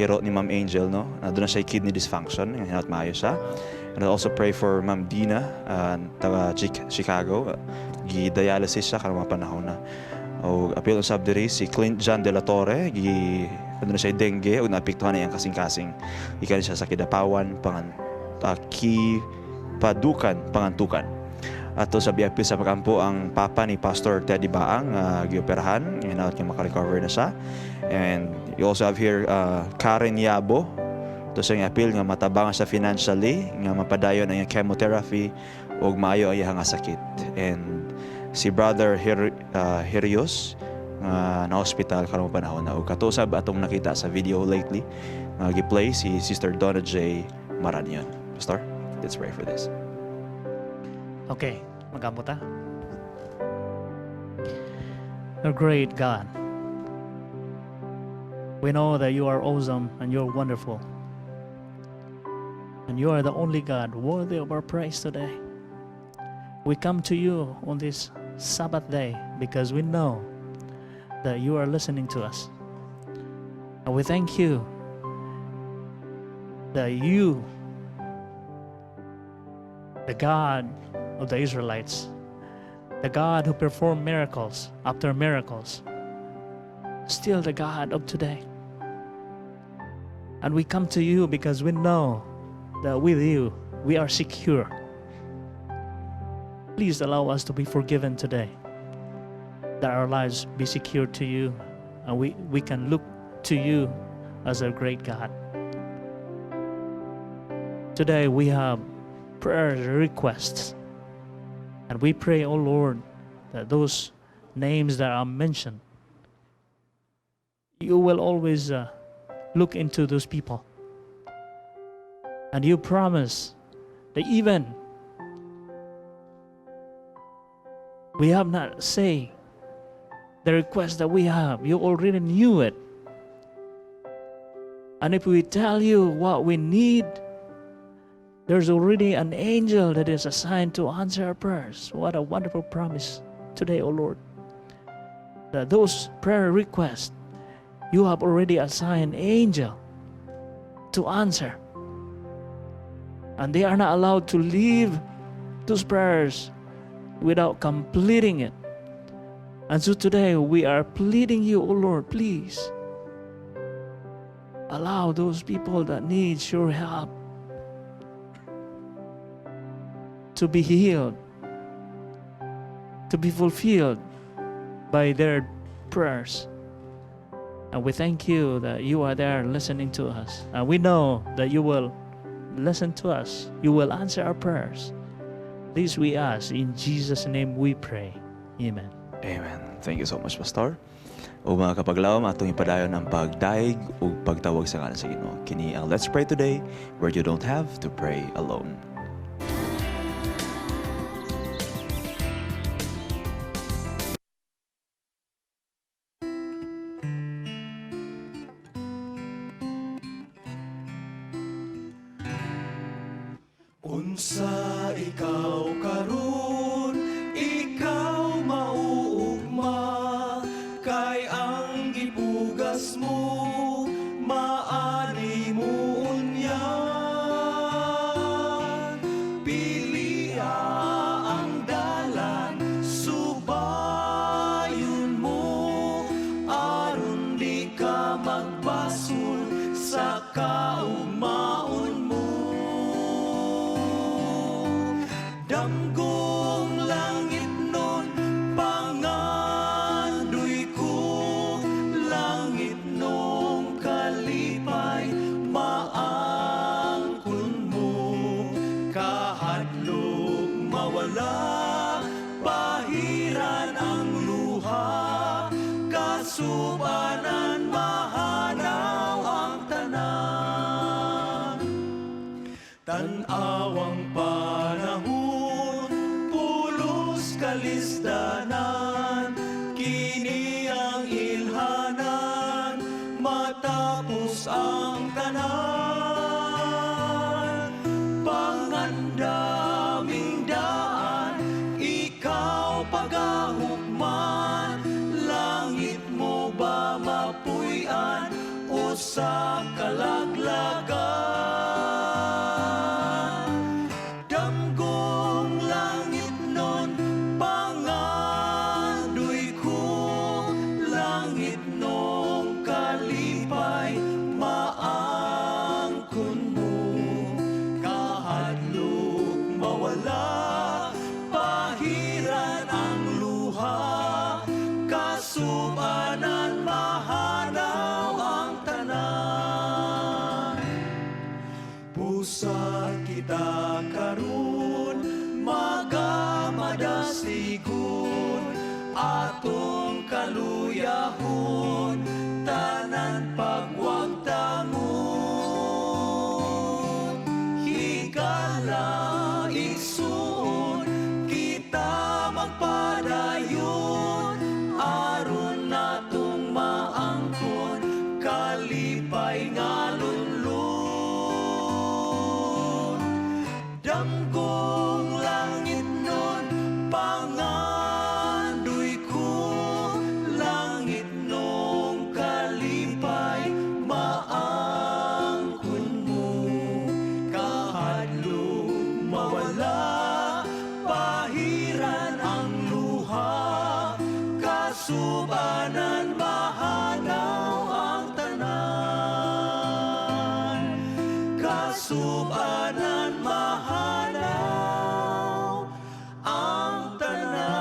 iro ni Ma'am Angel, no? Doon na siya kidney dysfunction. Nga hinaut maayo siya. And I'll also pray for Ma'am Dina, taga Chicago. Gi-dialysis siya karong mga panahon na. O apil usab diri si Clint John De La Torre, gi ano na siya dengue ug naapektuhan na iyang kasing-kasing. Gikan siya sa Kidapawan, pangan Kipadukan, Pangantukan. Ato sa biapil sa pagampo ang papa ni Pastor Teddy Baang, gioperahan, hinaut nga makarecover na siya. And you also have here Karen Yabo. Ito sa apil nga matabangan siya financially, nga mapadayon ang iyang chemotherapy ug maayo ang iyang nga sakit. And si Brother Herios nga na hospital karong panahon na, ug katusab atong nakita sa video lately nga gi-play si Sister Donna J. Maranion. Pastor, let's pray for this. Okay, mag-ampo ta. The great God, we know that you are awesome and you're wonderful. And you are the only God worthy of our praise today. We come to you on this Sabbath day because we know that you are listening to us. And we thank you that you, the God of the Israelites, the God who performed miracles after miracles, still the God of today. And we come to you because we know that with you we are secure. Please allow us to be forgiven today, that our lives be secure to you, and we can look to you as a great God. Today we have prayer requests, and we pray, O Lord, that those names that are mentioned, you will always look into those people. And you promise that even we have not say the request that we have, you already knew it. And if we tell you what we need, there's already an angel that is assigned to answer our prayers. What a wonderful promise today, O Lord. That those prayer requests, you have already assigned angel to answer. And they are not allowed to leave those prayers without completing it. And so today we are pleading you, O Lord, please allow those people that need your help to be healed, to be fulfilled by their prayers. And we thank you that you are there listening to us. And we know that you will listen to us. You will answer our prayers. This we ask. In Jesus' name we pray. Amen. Amen. Thank you so much, Pastor. O mga kapaglaom, atong ipadayon ang pagdaig ug pagtawag sa ngalan sa Ginoo. Kini ang Let's Pray Today, where you don't have to pray alone. Unsa ikaw karon, ikaw mauugma, kay ang gipugas mo, maani mo unya. Pilia ang dalan, subayon mo, aron di ka magbasol sa kaugmaon mo. Damgong langit nun, pangandoy ko, langit nung kalipay, maangkon mo. Kahadlok mawala, pahiran ang luha, kasubanan mahal. Tan-awang panahon, pulos kalisdanan, kini ang ilhanan, matapos ang tanan. Pangandaming daan, ikaw pagahukman, langit mo ba mapuy-an o sa kalaglagan? Damgong langit nun, pangandoy ko, langit nung kalipay, maangkon mo. Kahadlok mawala, pahiran ang luha, kasubanan mahanaw ang tanan. Busa kita karon, magamadasigon, atong kaluyahon, tanan pagwagtangon. Higala igsuon, kita magpadayon, aron natong maangkon, kalipay nga lunlun. Damgong langit nun, pangandoy ko, langit nung kalipay, maangkon mo. Kahadlok mawala, pahiran ang luha, kasubanan mahanaw ang tanan. Kasubanan mahanaw ang tanan.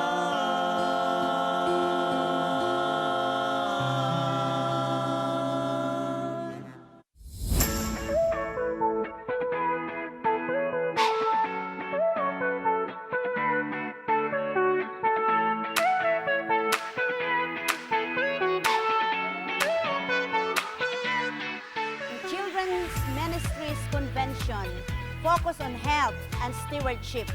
Children's Ministries Convention focus on health and stewardship.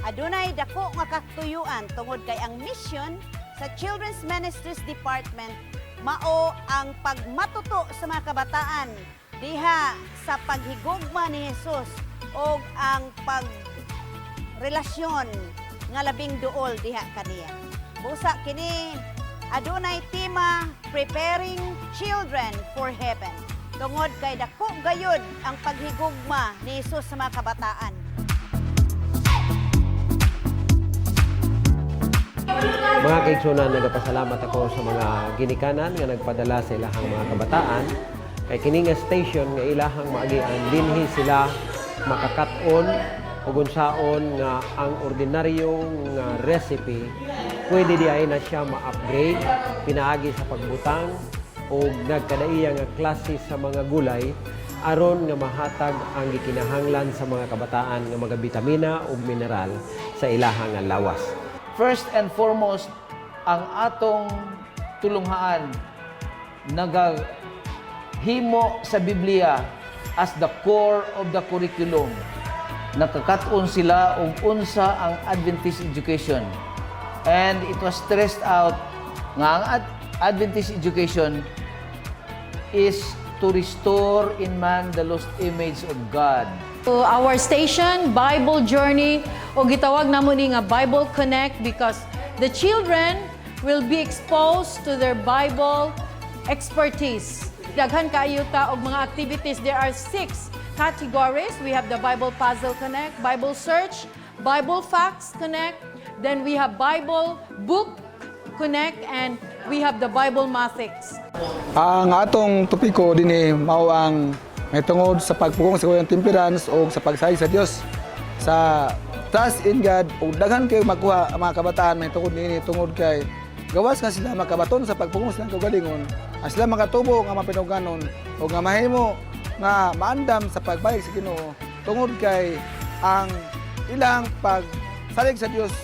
Adunay dako nga katuyuan tungod kay ang mission sa Children's Ministries Department mao ang pagmatuto sa mga kabataan diha sa paghigugma ni Jesus o ang pagrelasyon nga labing duol diha kaniya. Busa kini adunay tema Preparing Children for Heaven. Tungod kay dako gayud ang paghigugma ni Jesus sa mga kabataan. Mga kaigsunan, nagapasalamat ako sa mga ginikanan nga nagpadala sa ilahang mga kabataan kay kini nga station nga ilahang maagian dinhi sila makakat-on ug unsaon nga ang ordinaryong nga recipe pwede di ay na siya ma-upgrade pinaagi sa pagbutang o nagkadaiya nga klase sa mga gulay aron nga mahatag ang gikinahanglan sa mga kabataan nga mga bitamina ug mineral sa ilahang nga lawas. First and foremost, ang atong tulunghaan nagahimo sa Biblia as the core of the curriculum. Nakakaton sila og unsa ang Adventist education. And it was stressed out nga ang Adventist education is to restore in man the lost image of God. To our station, Bible Journey, o gitawag namo ni nga Bible Connect because the children will be exposed to their Bible expertise. Daghan kaayo ta og mga activities. There are six categories. We have the Bible Puzzle Connect, Bible Search, Bible Facts Connect, then we have Bible Book Connect, and we have the Bible Mathics. Ang atong topiko dinhi mao ang may tungod sa pagpugong sa kuyang temperance o sa pagsalig sa Dios sa trust in God, ug daghan kayo makuha ang mga kabataan may tungod niini tungod kay gawas nga sila makabaton sa pagpugong sa ilang kaugalingon, ang sila makatubo nga mapinuganon o nga mahimo nga maandam sa pagbalik sa Ginoo tungod kay ang ilang pagsalig sa Dios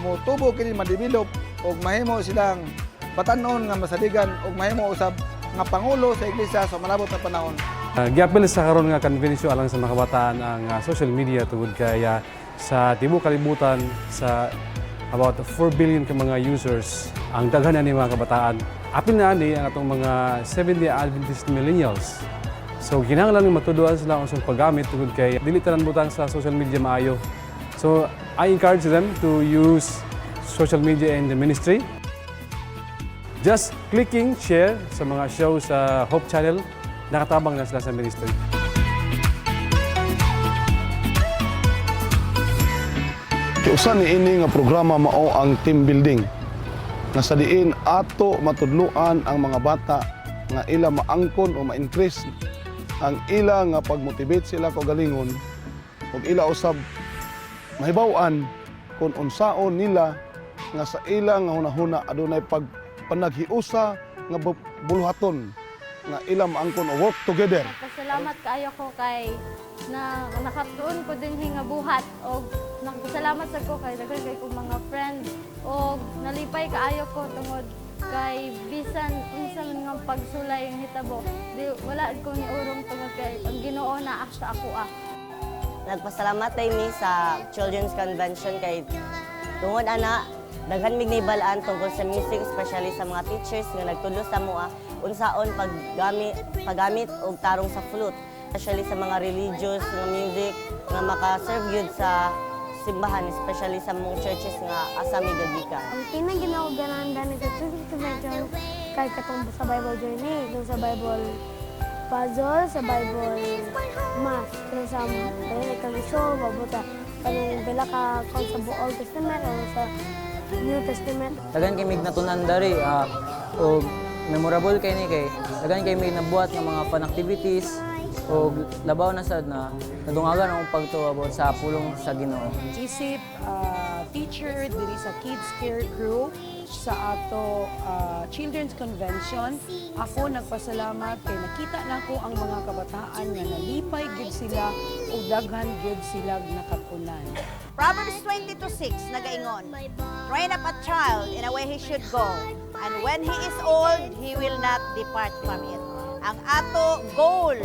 motubo kini ma-develop ug mahimo silang batanon nga masaligan ug mahimo usab nga pangulo sa iglesia sa malabot na panahon. Giapil sa karon nga convention alang sa mga kabataan ang social media tungod kay sa tibuok kalibutan sa about 4 billion ka mga users ang daghan ani mga kabataan. Apil na ani ang atong mga Seventh-day Adventist millennials. So kinahanglan nga matuduan sila unsang paggamit tungod kay dili tanan butang sa social media maayo. So I encourage them to use social media in the ministry. Just clicking share sa mga show sa Hope Channel, nakatabang na sila sa ministry. Usa ni ini nga programa mao ang team building. Nga sa diin ato matudloan ang mga bata nga ila maangkon o ma-increase ang ila nga pagmotivate sila kaugalingon ug ila usab mahibaw-an kung unsaon nila nga sa ila nga hunahuna adunay pag panaghiusa nga buluhaton nga ila maangkon o work together. Pasalamat kaayo ko kay na nakatuon ko din nga buhat og nagpasalamat sad ko kay daghan kay kong mga friend og nalipay kaayo ko tungod kay bisan unsa man nga pagsulay ang hitabo, di wala ko ni urong tungod kay ang Ginoo naa sa ako ah. Nagpasalamat tay mi sa Children's Convention kay tungod ana daghan mig nahibalaan tungkol sa music, especially sa mga teachers nga nagtudlo sa amoa unsaon paggamit og tarong sa flute, especially sa mga religious nga music nga maka-serve gyud sa simbahan, especially sa mong churches nga asa mi gagikan. Ang tinang ginawa ganahan gani sa Children's Convention kay katong sa Bible Journey, dun sa Bible puzzle, sa Bible math, kanang sa dahil kami show, mabuta kanang pila ka kung sa Old Testament o sa New Testament. Daghan kay mig natunan dari og memorable kay ni kay daghan kay mig nabuhat nga mga fun activities og labaw na sad na nadungagan akong pagtuo about sa pulong sa Ginoo. Isip teacher diri sa Kids Care Crew sa ato Children's Convention. Ako nagpasalamat kay nakita nako ang mga kabataan nga nalipay gid sila ug daghan gid sila nakatunan. Proverbs 22:6 nagaingon, "Train up a child in a way he should go, and when he is old, he will not depart from it." Ang ato goal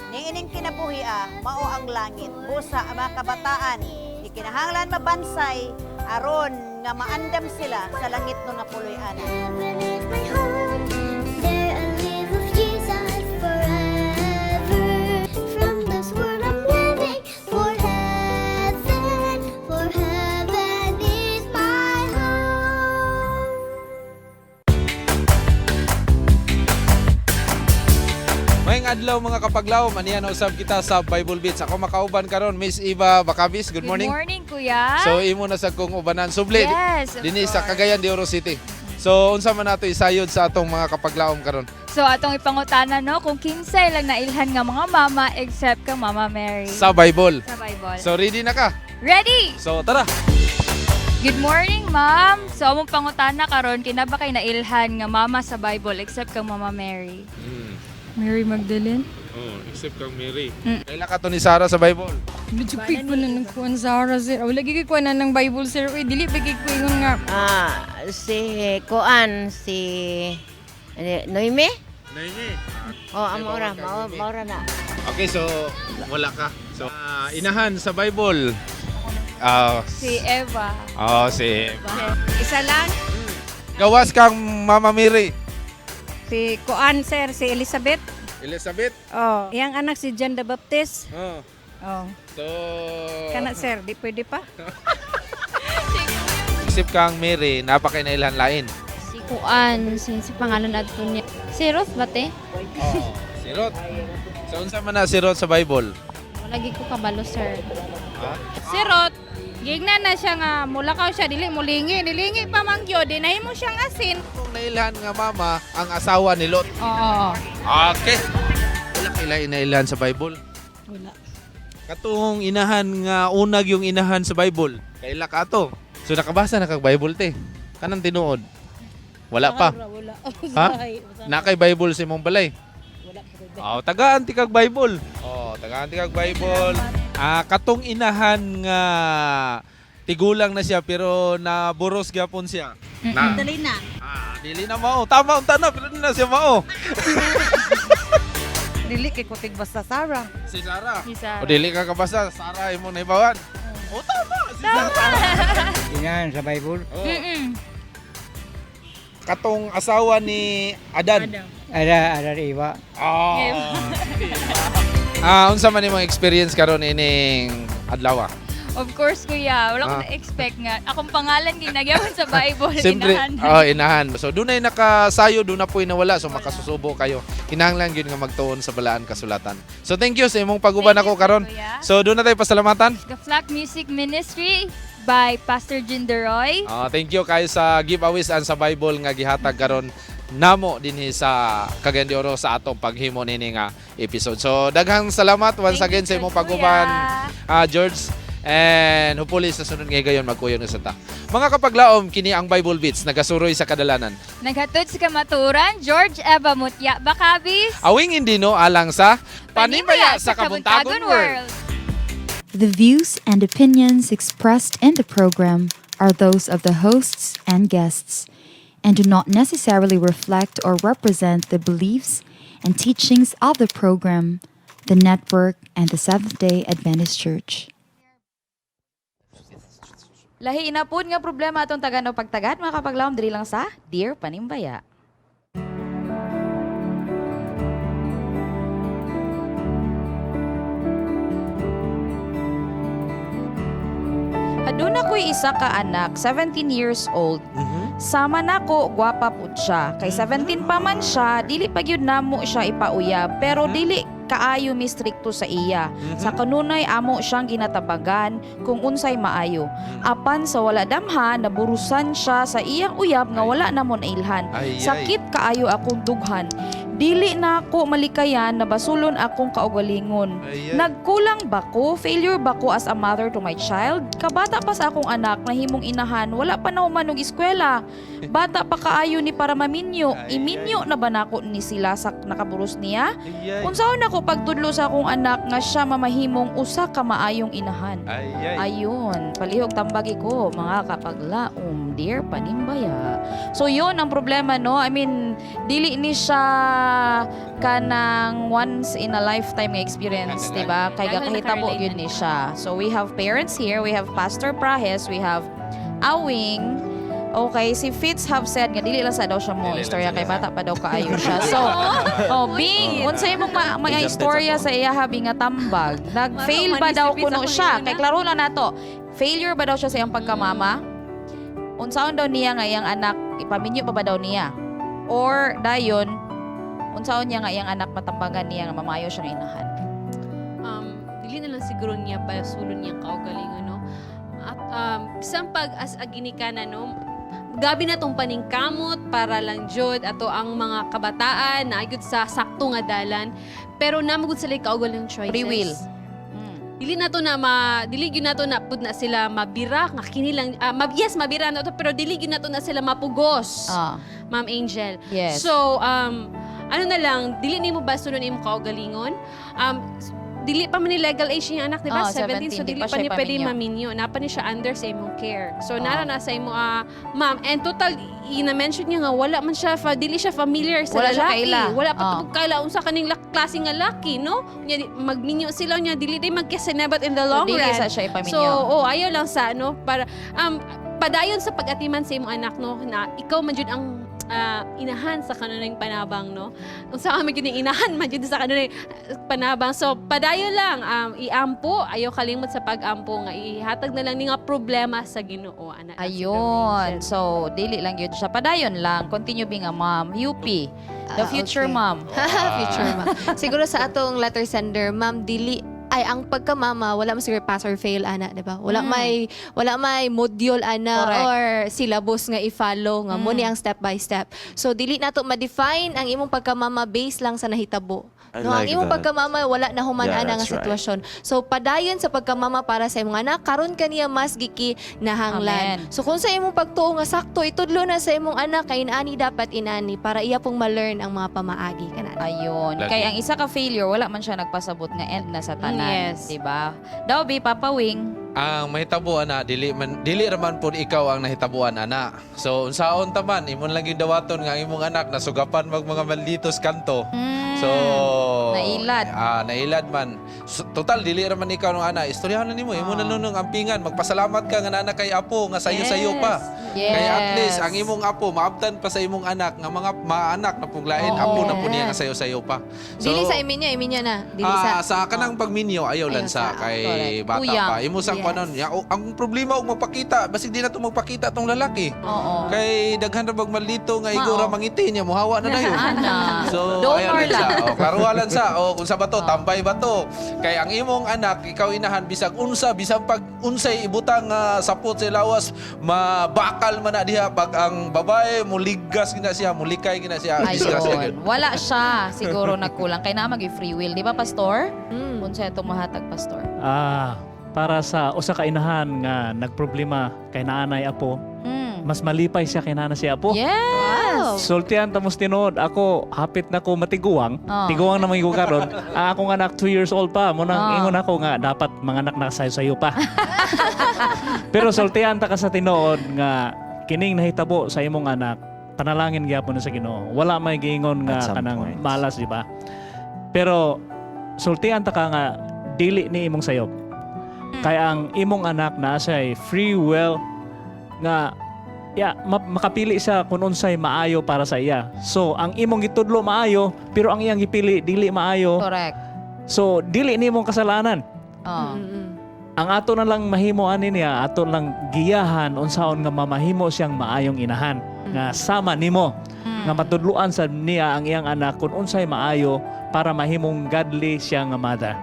niining kinabuhi mao ang langit. Busa ang mga kabataan, ikinahanglan mabansay aron nga maandam sila sa langit no nga puloy-anan. There I live with Jesus forever. From this world I'm living for heaven is my home. Maayong adlaw, mga kapaglaom, aniya na usab kita sa Bible Beats. Ako makauban karon Miss Eva Bacabis. Good morning. Good morning, Kuya. So imo na sa kong ubanan subli. Yes, of Dinhi sa course. Cagayan de Oro City. So unsa man nato isayod sa atong mga kapaglaom karon? So atong ipangutana, no, kung kinsay lang nailhan nga mga mama except kang Mama Mary. Sa Bible. Sa Bible. So ready na ka? Ready? So tara. Good morning, ma'am. So among pangutana karon, kinaba kay nailhan nga mama sa Bible except kang Mama Mary? Mary Magdalene. Oh, except kang Mary. Kaila ka to ni Sarah sa Bible? Medyo quick po na nagkuhan Sarah, sir. Wala gigi kuha na ng Bible, sir. Uy, dili ba ko ingon nga. Si Kuan, si Noemi? Noemi. Oh, amo ra, mao maura na. Okay, so wala ka. So inahan sa Bible. Si Eva. Oh, si Isa lang. Gawas kang Mama Mary. Si Kuan, sir, si Elizabeth. Elizabeth. Oh, iyang anak si John the Baptist. Oh. Oh. So Kana, sir, di pwede pa. Isip kang Mary, napakainailan lain. Si Kuan, si pangalan adto niya. Si Ruth ba te? Oh, si Ruth. So unsa man na si Ruth sa Bible? Lagi ko kabalo, sir. Ha? Si Ruth, gigna na siya nga mulakaw siya dili mulingi, nilingi pa man gyud, dinahimo siyang asin. Kung nailhan nga mama ang asawa ni Lot. Oo. Okay. Wala kay lain nailhan sa Bible. Wala. Katong inahan nga unag yung inahan sa Bible. Kaila ka to. So nakabasa na kag Bible te. Kanang tinuod. Wala pa. Wala. Ha? Na kay Bible sa imong balay. Wala pa. Oh, tagaan ti kag Bible. Oh, tagaan ti kag Bible. Katong inahan nga tigulang na siya pero naburos gyapon siya. Na. Dali na. Dili na mao. Tama unta na pero di na siya mao. Dili kay kutig basta Sarah. Si Sarah. Si Sarah. O dili ka kabasa, Sarah imong nahibawan. O tama, si Sarah. Inahan sa Bible. Oh. Katong asawa ni Adan. Ada, ada iba. Ah. Ah, unsa man imong experience karon ining adlaw? Of course, kuya. Wala ko na-expect nga. Akong pangalan ginagyawan sa Bible. Siyempre, inahan. oh, inahan. So dunay nakasayo, doon na po'y nawala. So makasusubo kayo. Kinahanglan gyud nga magtuon sa balaan kasulatan. So thank you sa imong pag-uban ako karon. Kuya. So doon na tayo pasalamatan. The Flock Music Ministry by Pastor Jinderoy. Ah, thank you kayo sa giveaways and sa Bible nga gihatag karon namo dinhi sa Cagayan de Oro sa atong paghimo nini nga episode. So daghang salamat once again sa imong pag-uban, George. And hopefully sa sunod nga higayon magkuyon sa ta. Mga kapaglaom, kini ang Bible Beats nagasuroy sa kadalanan. Naghatod sa kamaturan, George Eva Mutya Bacabis. Awing hindi no alang sa Panimbaya sa Kabuntagon World. The views and opinions expressed in the program are those of the hosts and guests and do not necessarily reflect or represent the beliefs and teachings of the program, the network, and the Seventh day Adventist Church. Lahi na pod nga problema atong tagan o pagtagad mga kapaglaom diri lang sa Dear Panimbaya. Aduna ko'y isa ka anak, 17 years old. Sama nako, gwapa pud siya. Kay 17 pa man siya, dili pa gyud namo siya ipauyab, pero dili kaayo mi strikto sa iya. Sa kanunay amo siyang ginatabagan kung unsay maayo. Apan sa wala damha, naburusan siya sa iyang uyab nga wala namo nailhan. Ay, ay. Sakit kaayo akong dughan. Dili na ako malikayan na basulon akong kaugalingon. Ay, ay. Nagkulang ba ko? Failure ba ko as a mother to my child? Kabata pa sa akong anak na himong inahan, wala pa na human og eskwela. Bata pa kaayo ni para maminyo. Iminyo na ba nako ni sila sa nakaburos niya? Ay, ay. Unsaon ako pagtudlo sa akong anak nga siya mamahimong usa ka maayong inahan? Ay, ay. Ayun, palihog tambagi ko mga kapaglaom, dear Panimbaya. So yun ang problema, no? I mean, dili ni siya kanang once in a lifetime nga experience, di ba? Kay Daghan gakahitabo nakarelate yun ni siya. So we have parents here, we have Pastor Prahes, we have Awing. Okay, si Fitz have said nga dili lang sa daw siya mo Dili lang istorya siya. kay bata pa daw kaayo siya. So, oh, Bing, unsay imong mga Exempted istorya sa sa iya habi nga tambag? Nag-fail ba daw Marang kuno manisipis siya? ako Kay klaro lang nato. Failure ba daw siya sa iyang pagkamama? Unsaon daw niya nga iyang anak ipaminyo pa ba daw niya? Or dayon unsaon niya nga iyang anak matambagan niya nga mamayo siyang inahan? Dili na lang siguro niya pasulon niyang kaugalingon, no? At bisan pag as a ginikanan, no? Gabi na tong paningkamot para lang jud ato ang mga kabataan na gyud sa sakto nga dalan. Pero namagud sila kaugalingon choices. Free will. Dili na to na ma dili gyud nato na pud na sila mabira nga kini lang yes, mabira na to, pero dili gyud nato na sila mapugos. Ma'am Angel. Yes. So ano na lang, dili nimo basulon imong kaugalingon. Dili pa man ni legal age niya anak, di ba? Oh, 17, 17, so di dili pa pa siya ni pwede ipaminyo. maminyo. Napa ni siya under sa imong care. So nara na sa imo, ma'am. And total ina-mention niya nga wala man siya dili siya familiar sa Wala siya lalaki. kaila. Wala pa Oh. oh. kaila unsa kaning klase nga laki, no? Nya magminyo sila nya dili day magkasenebat in the So, long dili run. sa siya ipaminyo. So, oh, ayaw lang sa ano para padayon sa pag-atiman sa imong anak, no, na ikaw man jud ang inahan sa kanunay panabang, no? Unsa ka man jud ning inahan man jud sa kanunay panabang. So padayon lang, iampo, ayaw kalimot sa pag-ampo nga ihatag na lang ni nga problema sa Ginoo ana. Ayun. So, dili lang yun siya. Padayon lang. Continue being a mom. UP. The future Okay. mom. Future mom. Siguro sa atong letter sender, ma'am, dili ay ang pagkamama wala man siguro pass or fail ana, di ba? Wala may module ana. Correct. Or syllabus nga i-follow nga mo ni ang step by step. So dili nato ma-define ang imong pagkamama based lang sa nahitabo. I No, ang like imong that. pagkamama wala na human Yeah, ana nga that's right. sitwasyon. So padayon sa pagkamama para sa imong anak karon kaniya mas giki nahanglan. Amen. So kung sa imong pagtuo nga sakto itudlo na sa imong anak kay inani dapat inani para iya pong ma-learn ang mga pamaagi kanana. Ayun. Lagi. Kay ang isa ka failure, wala man siya nagpasabot nga end na sa tanan. Yes. Diba? Daw, be, Papa Wing. Ang mahitabuan na dili man dili raman pud ikaw ang nahitabuan ana. So unsaon ta man imon lang gyud dawaton nga ang imong anak nasugapan mag mga malditos kanto. So Hmm. Nailad. Ah, nailad man. So, total dili ra man ikaw nung ana. Istoryahan na nimo, imo na nung ampingan. Magpasalamat ka nga nana kay apo nga sayo-sayo pa. Yes. Kaya at least ang imong apo maabtan pa sa imong anak nga mga maanak na pong lain, apo na po niya nga sayo-sayo pa. So, Dili sa iminyo, iminyo na. Dili sa sa kanang pagminyo ayaw lang sa kay Correct. bata Tuyang. pa. Imo sang Yes. panon. Ya, o, ang problema og magpakita, basig di na to magpakita tong lalaki. Oo. Kay daghan ra bag malito nga igora Mao. mangiti niya muhawa na dayon. Ana. So, Donor ayaw lang sa. lang. O, klaruha lang sa. O, kung sa bato, tambay bato. Kay ang imong anak, ikaw inahan, bisag unsa, bisag pag unsay ibutang sapot sa lawas, mabakal man na diha. Pag ang babae, muligas gina siya, mulikay gina siya. Disgrasya Ayun. gyud. Wala siya siguro nagkulang. Kay naa mag free will, di ba, Pastor? Unsa itong mahatag, Pastor? Para sa usa ka inahan nga nagproblema kay naanay apo, mas malipay siya kay naana siya apo. Yes. Sultian tamos tinuod ako hapit na ko matiguang. Oh. Tiguang na mga karon. Ang akong anak 2 years old pa. Mo nang Oh. ingon ako nga dapat mga anak na sayo-sayo pa. Pero sultian ta ka sa tinuod nga kining nahitabo sa imong anak, panalangin gyapon na sa Ginoo. Wala may giingon nga At some kanang point. malas, di ba? Pero sultian ta ka nga dili ni imong sayop. Kaya ang imong anak na siya free will nga ya makapili siya kung unsay maayo para sa iya. So ang imong gitudlo maayo pero ang iyang gipili dili maayo. Correct. So dili nimong kasalanan. Oh. Ang ato na lang mahimo ani niya, ato lang giyahan unsaon nga mamahimo siyang maayong inahan nga sama nimo nga matudluan sa niya ang iyang anak kung unsay maayo para mahimong godly siya nga mother.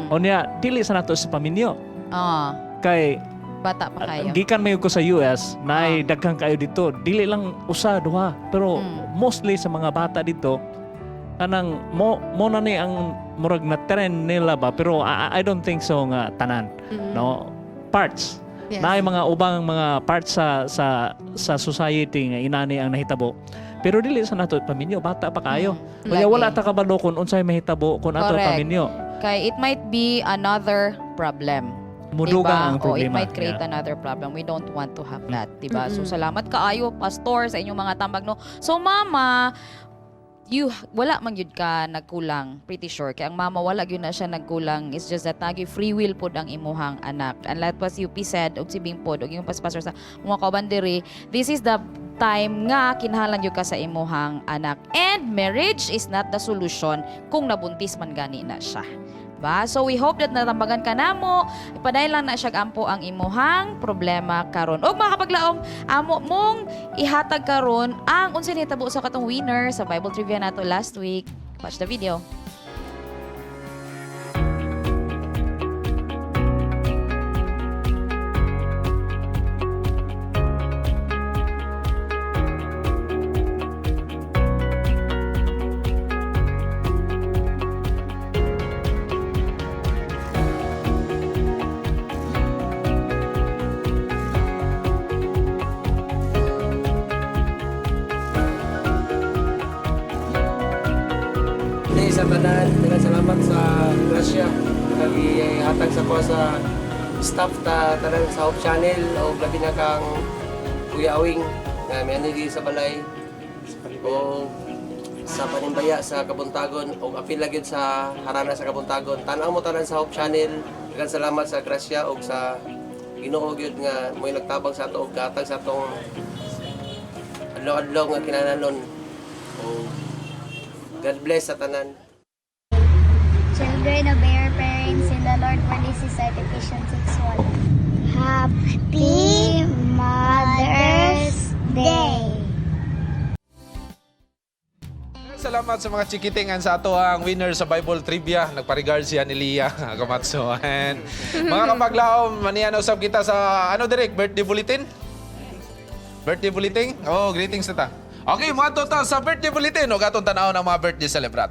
Unya dili sa nato sa paminyo Oh. kay Bata pa kayo. gikan man ko sa US, naay daghan kayo dito. Dili lang usa duha, pero mostly sa mga bata dito kanang mo mo na ni ang murag na trend nila ba, pero I don't think so nga tanan. No, parts. Yes. Naay mga ubang mga parts sa sa sa society nga inani ang nahitabo. Pero dili sa nato paminyo, bata pa kayo. Kaya Lagi. wala ta kabalo kung unsay mahitabo kung ato Correct. paminyo. Kay it might be another problem. Mudugang Diba? ang Oh, it problema. might create Yeah. another problem. We don't want to have that, diba? So salamat kaayo pastor sa inyong mga tambag no. So mama, you wala man gyud ka nagkulang, pretty sure. Kay ang mama wala gyud na siya nagkulang. It's just that nagi free will pod ang imuhang anak. And like was UP said og si Bing pod og yung pastor sa mga kauban diri, this is the time nga kinahanglan gyud ka sa imuhang anak. And marriage is not the solution kung nabuntis man gani na siya. Ba? So we hope that natambagan ka namo. Ipadayon lang na siya ampo ang imuhang problema karon. Og mga kapaglaom, amo mong ihatag karon ang unsay nahitabo sa katong winner sa Bible trivia nato last week. Watch the video. Hindi sa tanan, daghang salamat sa grasya kag ihatag sa ko sa staff ta tanan sa Hope Channel o labi na kang Kuya Awing nga may ano sa balay o sa Panimbaya sa Kabuntagon o apil gyud sa Harana sa Kabuntagon. Tan-aw mo tanan sa Hope Channel. Daghang salamat sa grasya o sa Ginoo gyud nga mo'y nagtabang sa ato og gatag sa atong adlaw-adlaw nga kinananon. O God bless sa tanan. Children, obey your parents in the Lord, for this is right. Ephesians 6:1. Happy Mother's Day. Salamat sa mga chikitingan sa ato ang winner sa Bible Trivia. Nagpa-regard siya ni Lia Camacho. And mga kapaglaom, manian usab kita sa ano direk birthday bulletin? Birthday bulletin? Oh, greetings na ta. Okay, mga ta sa birthday bulletin o gatong tan-aw ng mga birthday celebrant.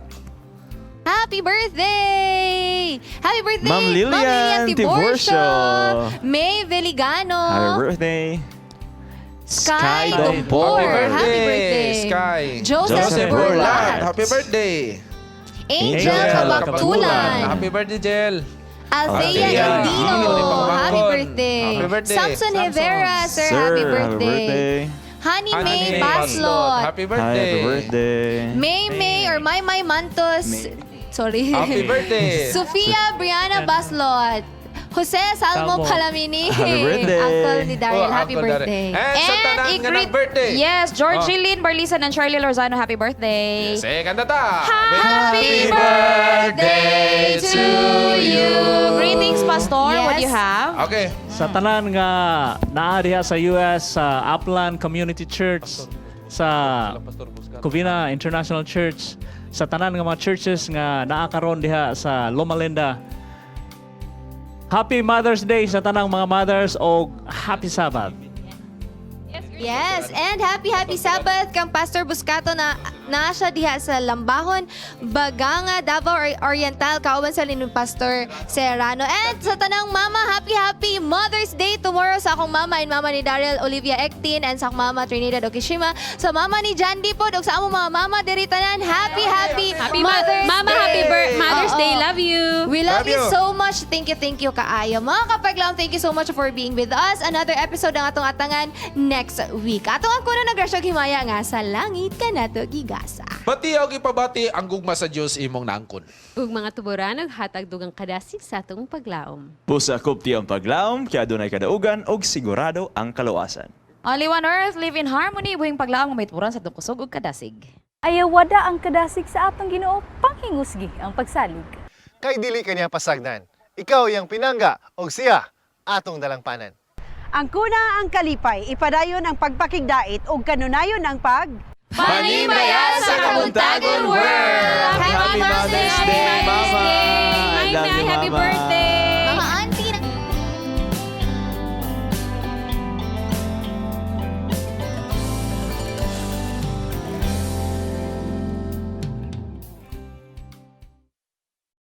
Happy birthday! Happy birthday, Ma'am Lilian Tiburcio! Tiburcio. May Veligano! Happy birthday. Sky Dompor. Dompor. Happy birthday. Sky. Joseph Burlat. Happy birthday. Angel Kabaktulan. Happy birthday, Jel. Althea Althea Andino. Andino. Happy birthday. Happy birthday. Samson Rivera, sir. Happy birthday. Honey Honey May May Baslot. Happy birthday. Happy birthday. May May or May May Mantos. May. Sorry. Happy birthday. Sofia Brianna Baslot. Jose Salmo Salmo. Palamini. Happy birthday. Uncle ni Daryl, Oh, happy Uncle Daryl. birthday. And sa tanan nga i-greet- nag-birthday. Yes, Georgie Oh. Lynn Barlisan and Charlie Lozano, happy birthday. Yes, eh, kanta ta. Happy birthday to you. Greetings, Pastor. What do you have? Okay. Sa tanan nga naa diha sa US sa Upland Community Church, sa Covina International Church, sa tanan nga mga churches nga naa karon diha sa Loma Linda. Happy Mother's Day sa tanang mga mothers o Happy Sabbath. Yes, and happy happy Sabbath kang Pastor Buscato na naa siya diha sa Lambahon, Baganga, Davao Oriental, kauban sa ni Pastor Serrano. And sa tanang mama, happy happy Mother's Day tomorrow sa akong mama and mama ni Daryl Olivia Ektin and sa akong mama Trinidad Okishima, sa mama ni Jandy pod ug sa among mga mama diri tanan, happy happy, Happy Ma- Mother's Mama, Day. happy Mother's Oo. Day. Love you. We love Love you you. so much. Thank you kaayo. Mga kapaglaom, thank you so much for being with us. Another episode ang atong atangan next week. Atong ang kuno na grasyog himaya nga sa langit kanato gigasa. Bati og ipabati ang gugma sa Dios imong naangkon. Ug mga tuboran hatag dugang kadasig sa atong paglaom. Busa kupti ang paglaom, kaya dunay kadaugan og sigurado ang kaluwasan. Only one earth, live in harmony, buhing paglaom nga may tuboran sa atong kusog ug kadasig. Ayawada ang kadasig sa atong Ginoo, panghingusgi ang pagsalig. Kay dili kaniya pasagdan. Ikaw iyang pinangga og siya atong dalangpanan. Ang kuna ang kalipay, ipadayon ang pagpakigdait ug kanunayon ang pag Panimbayan sa kabuntagon world! Happy Mother's Day, Mama! Hi, Love you, Nay. Happy Mama. birthday!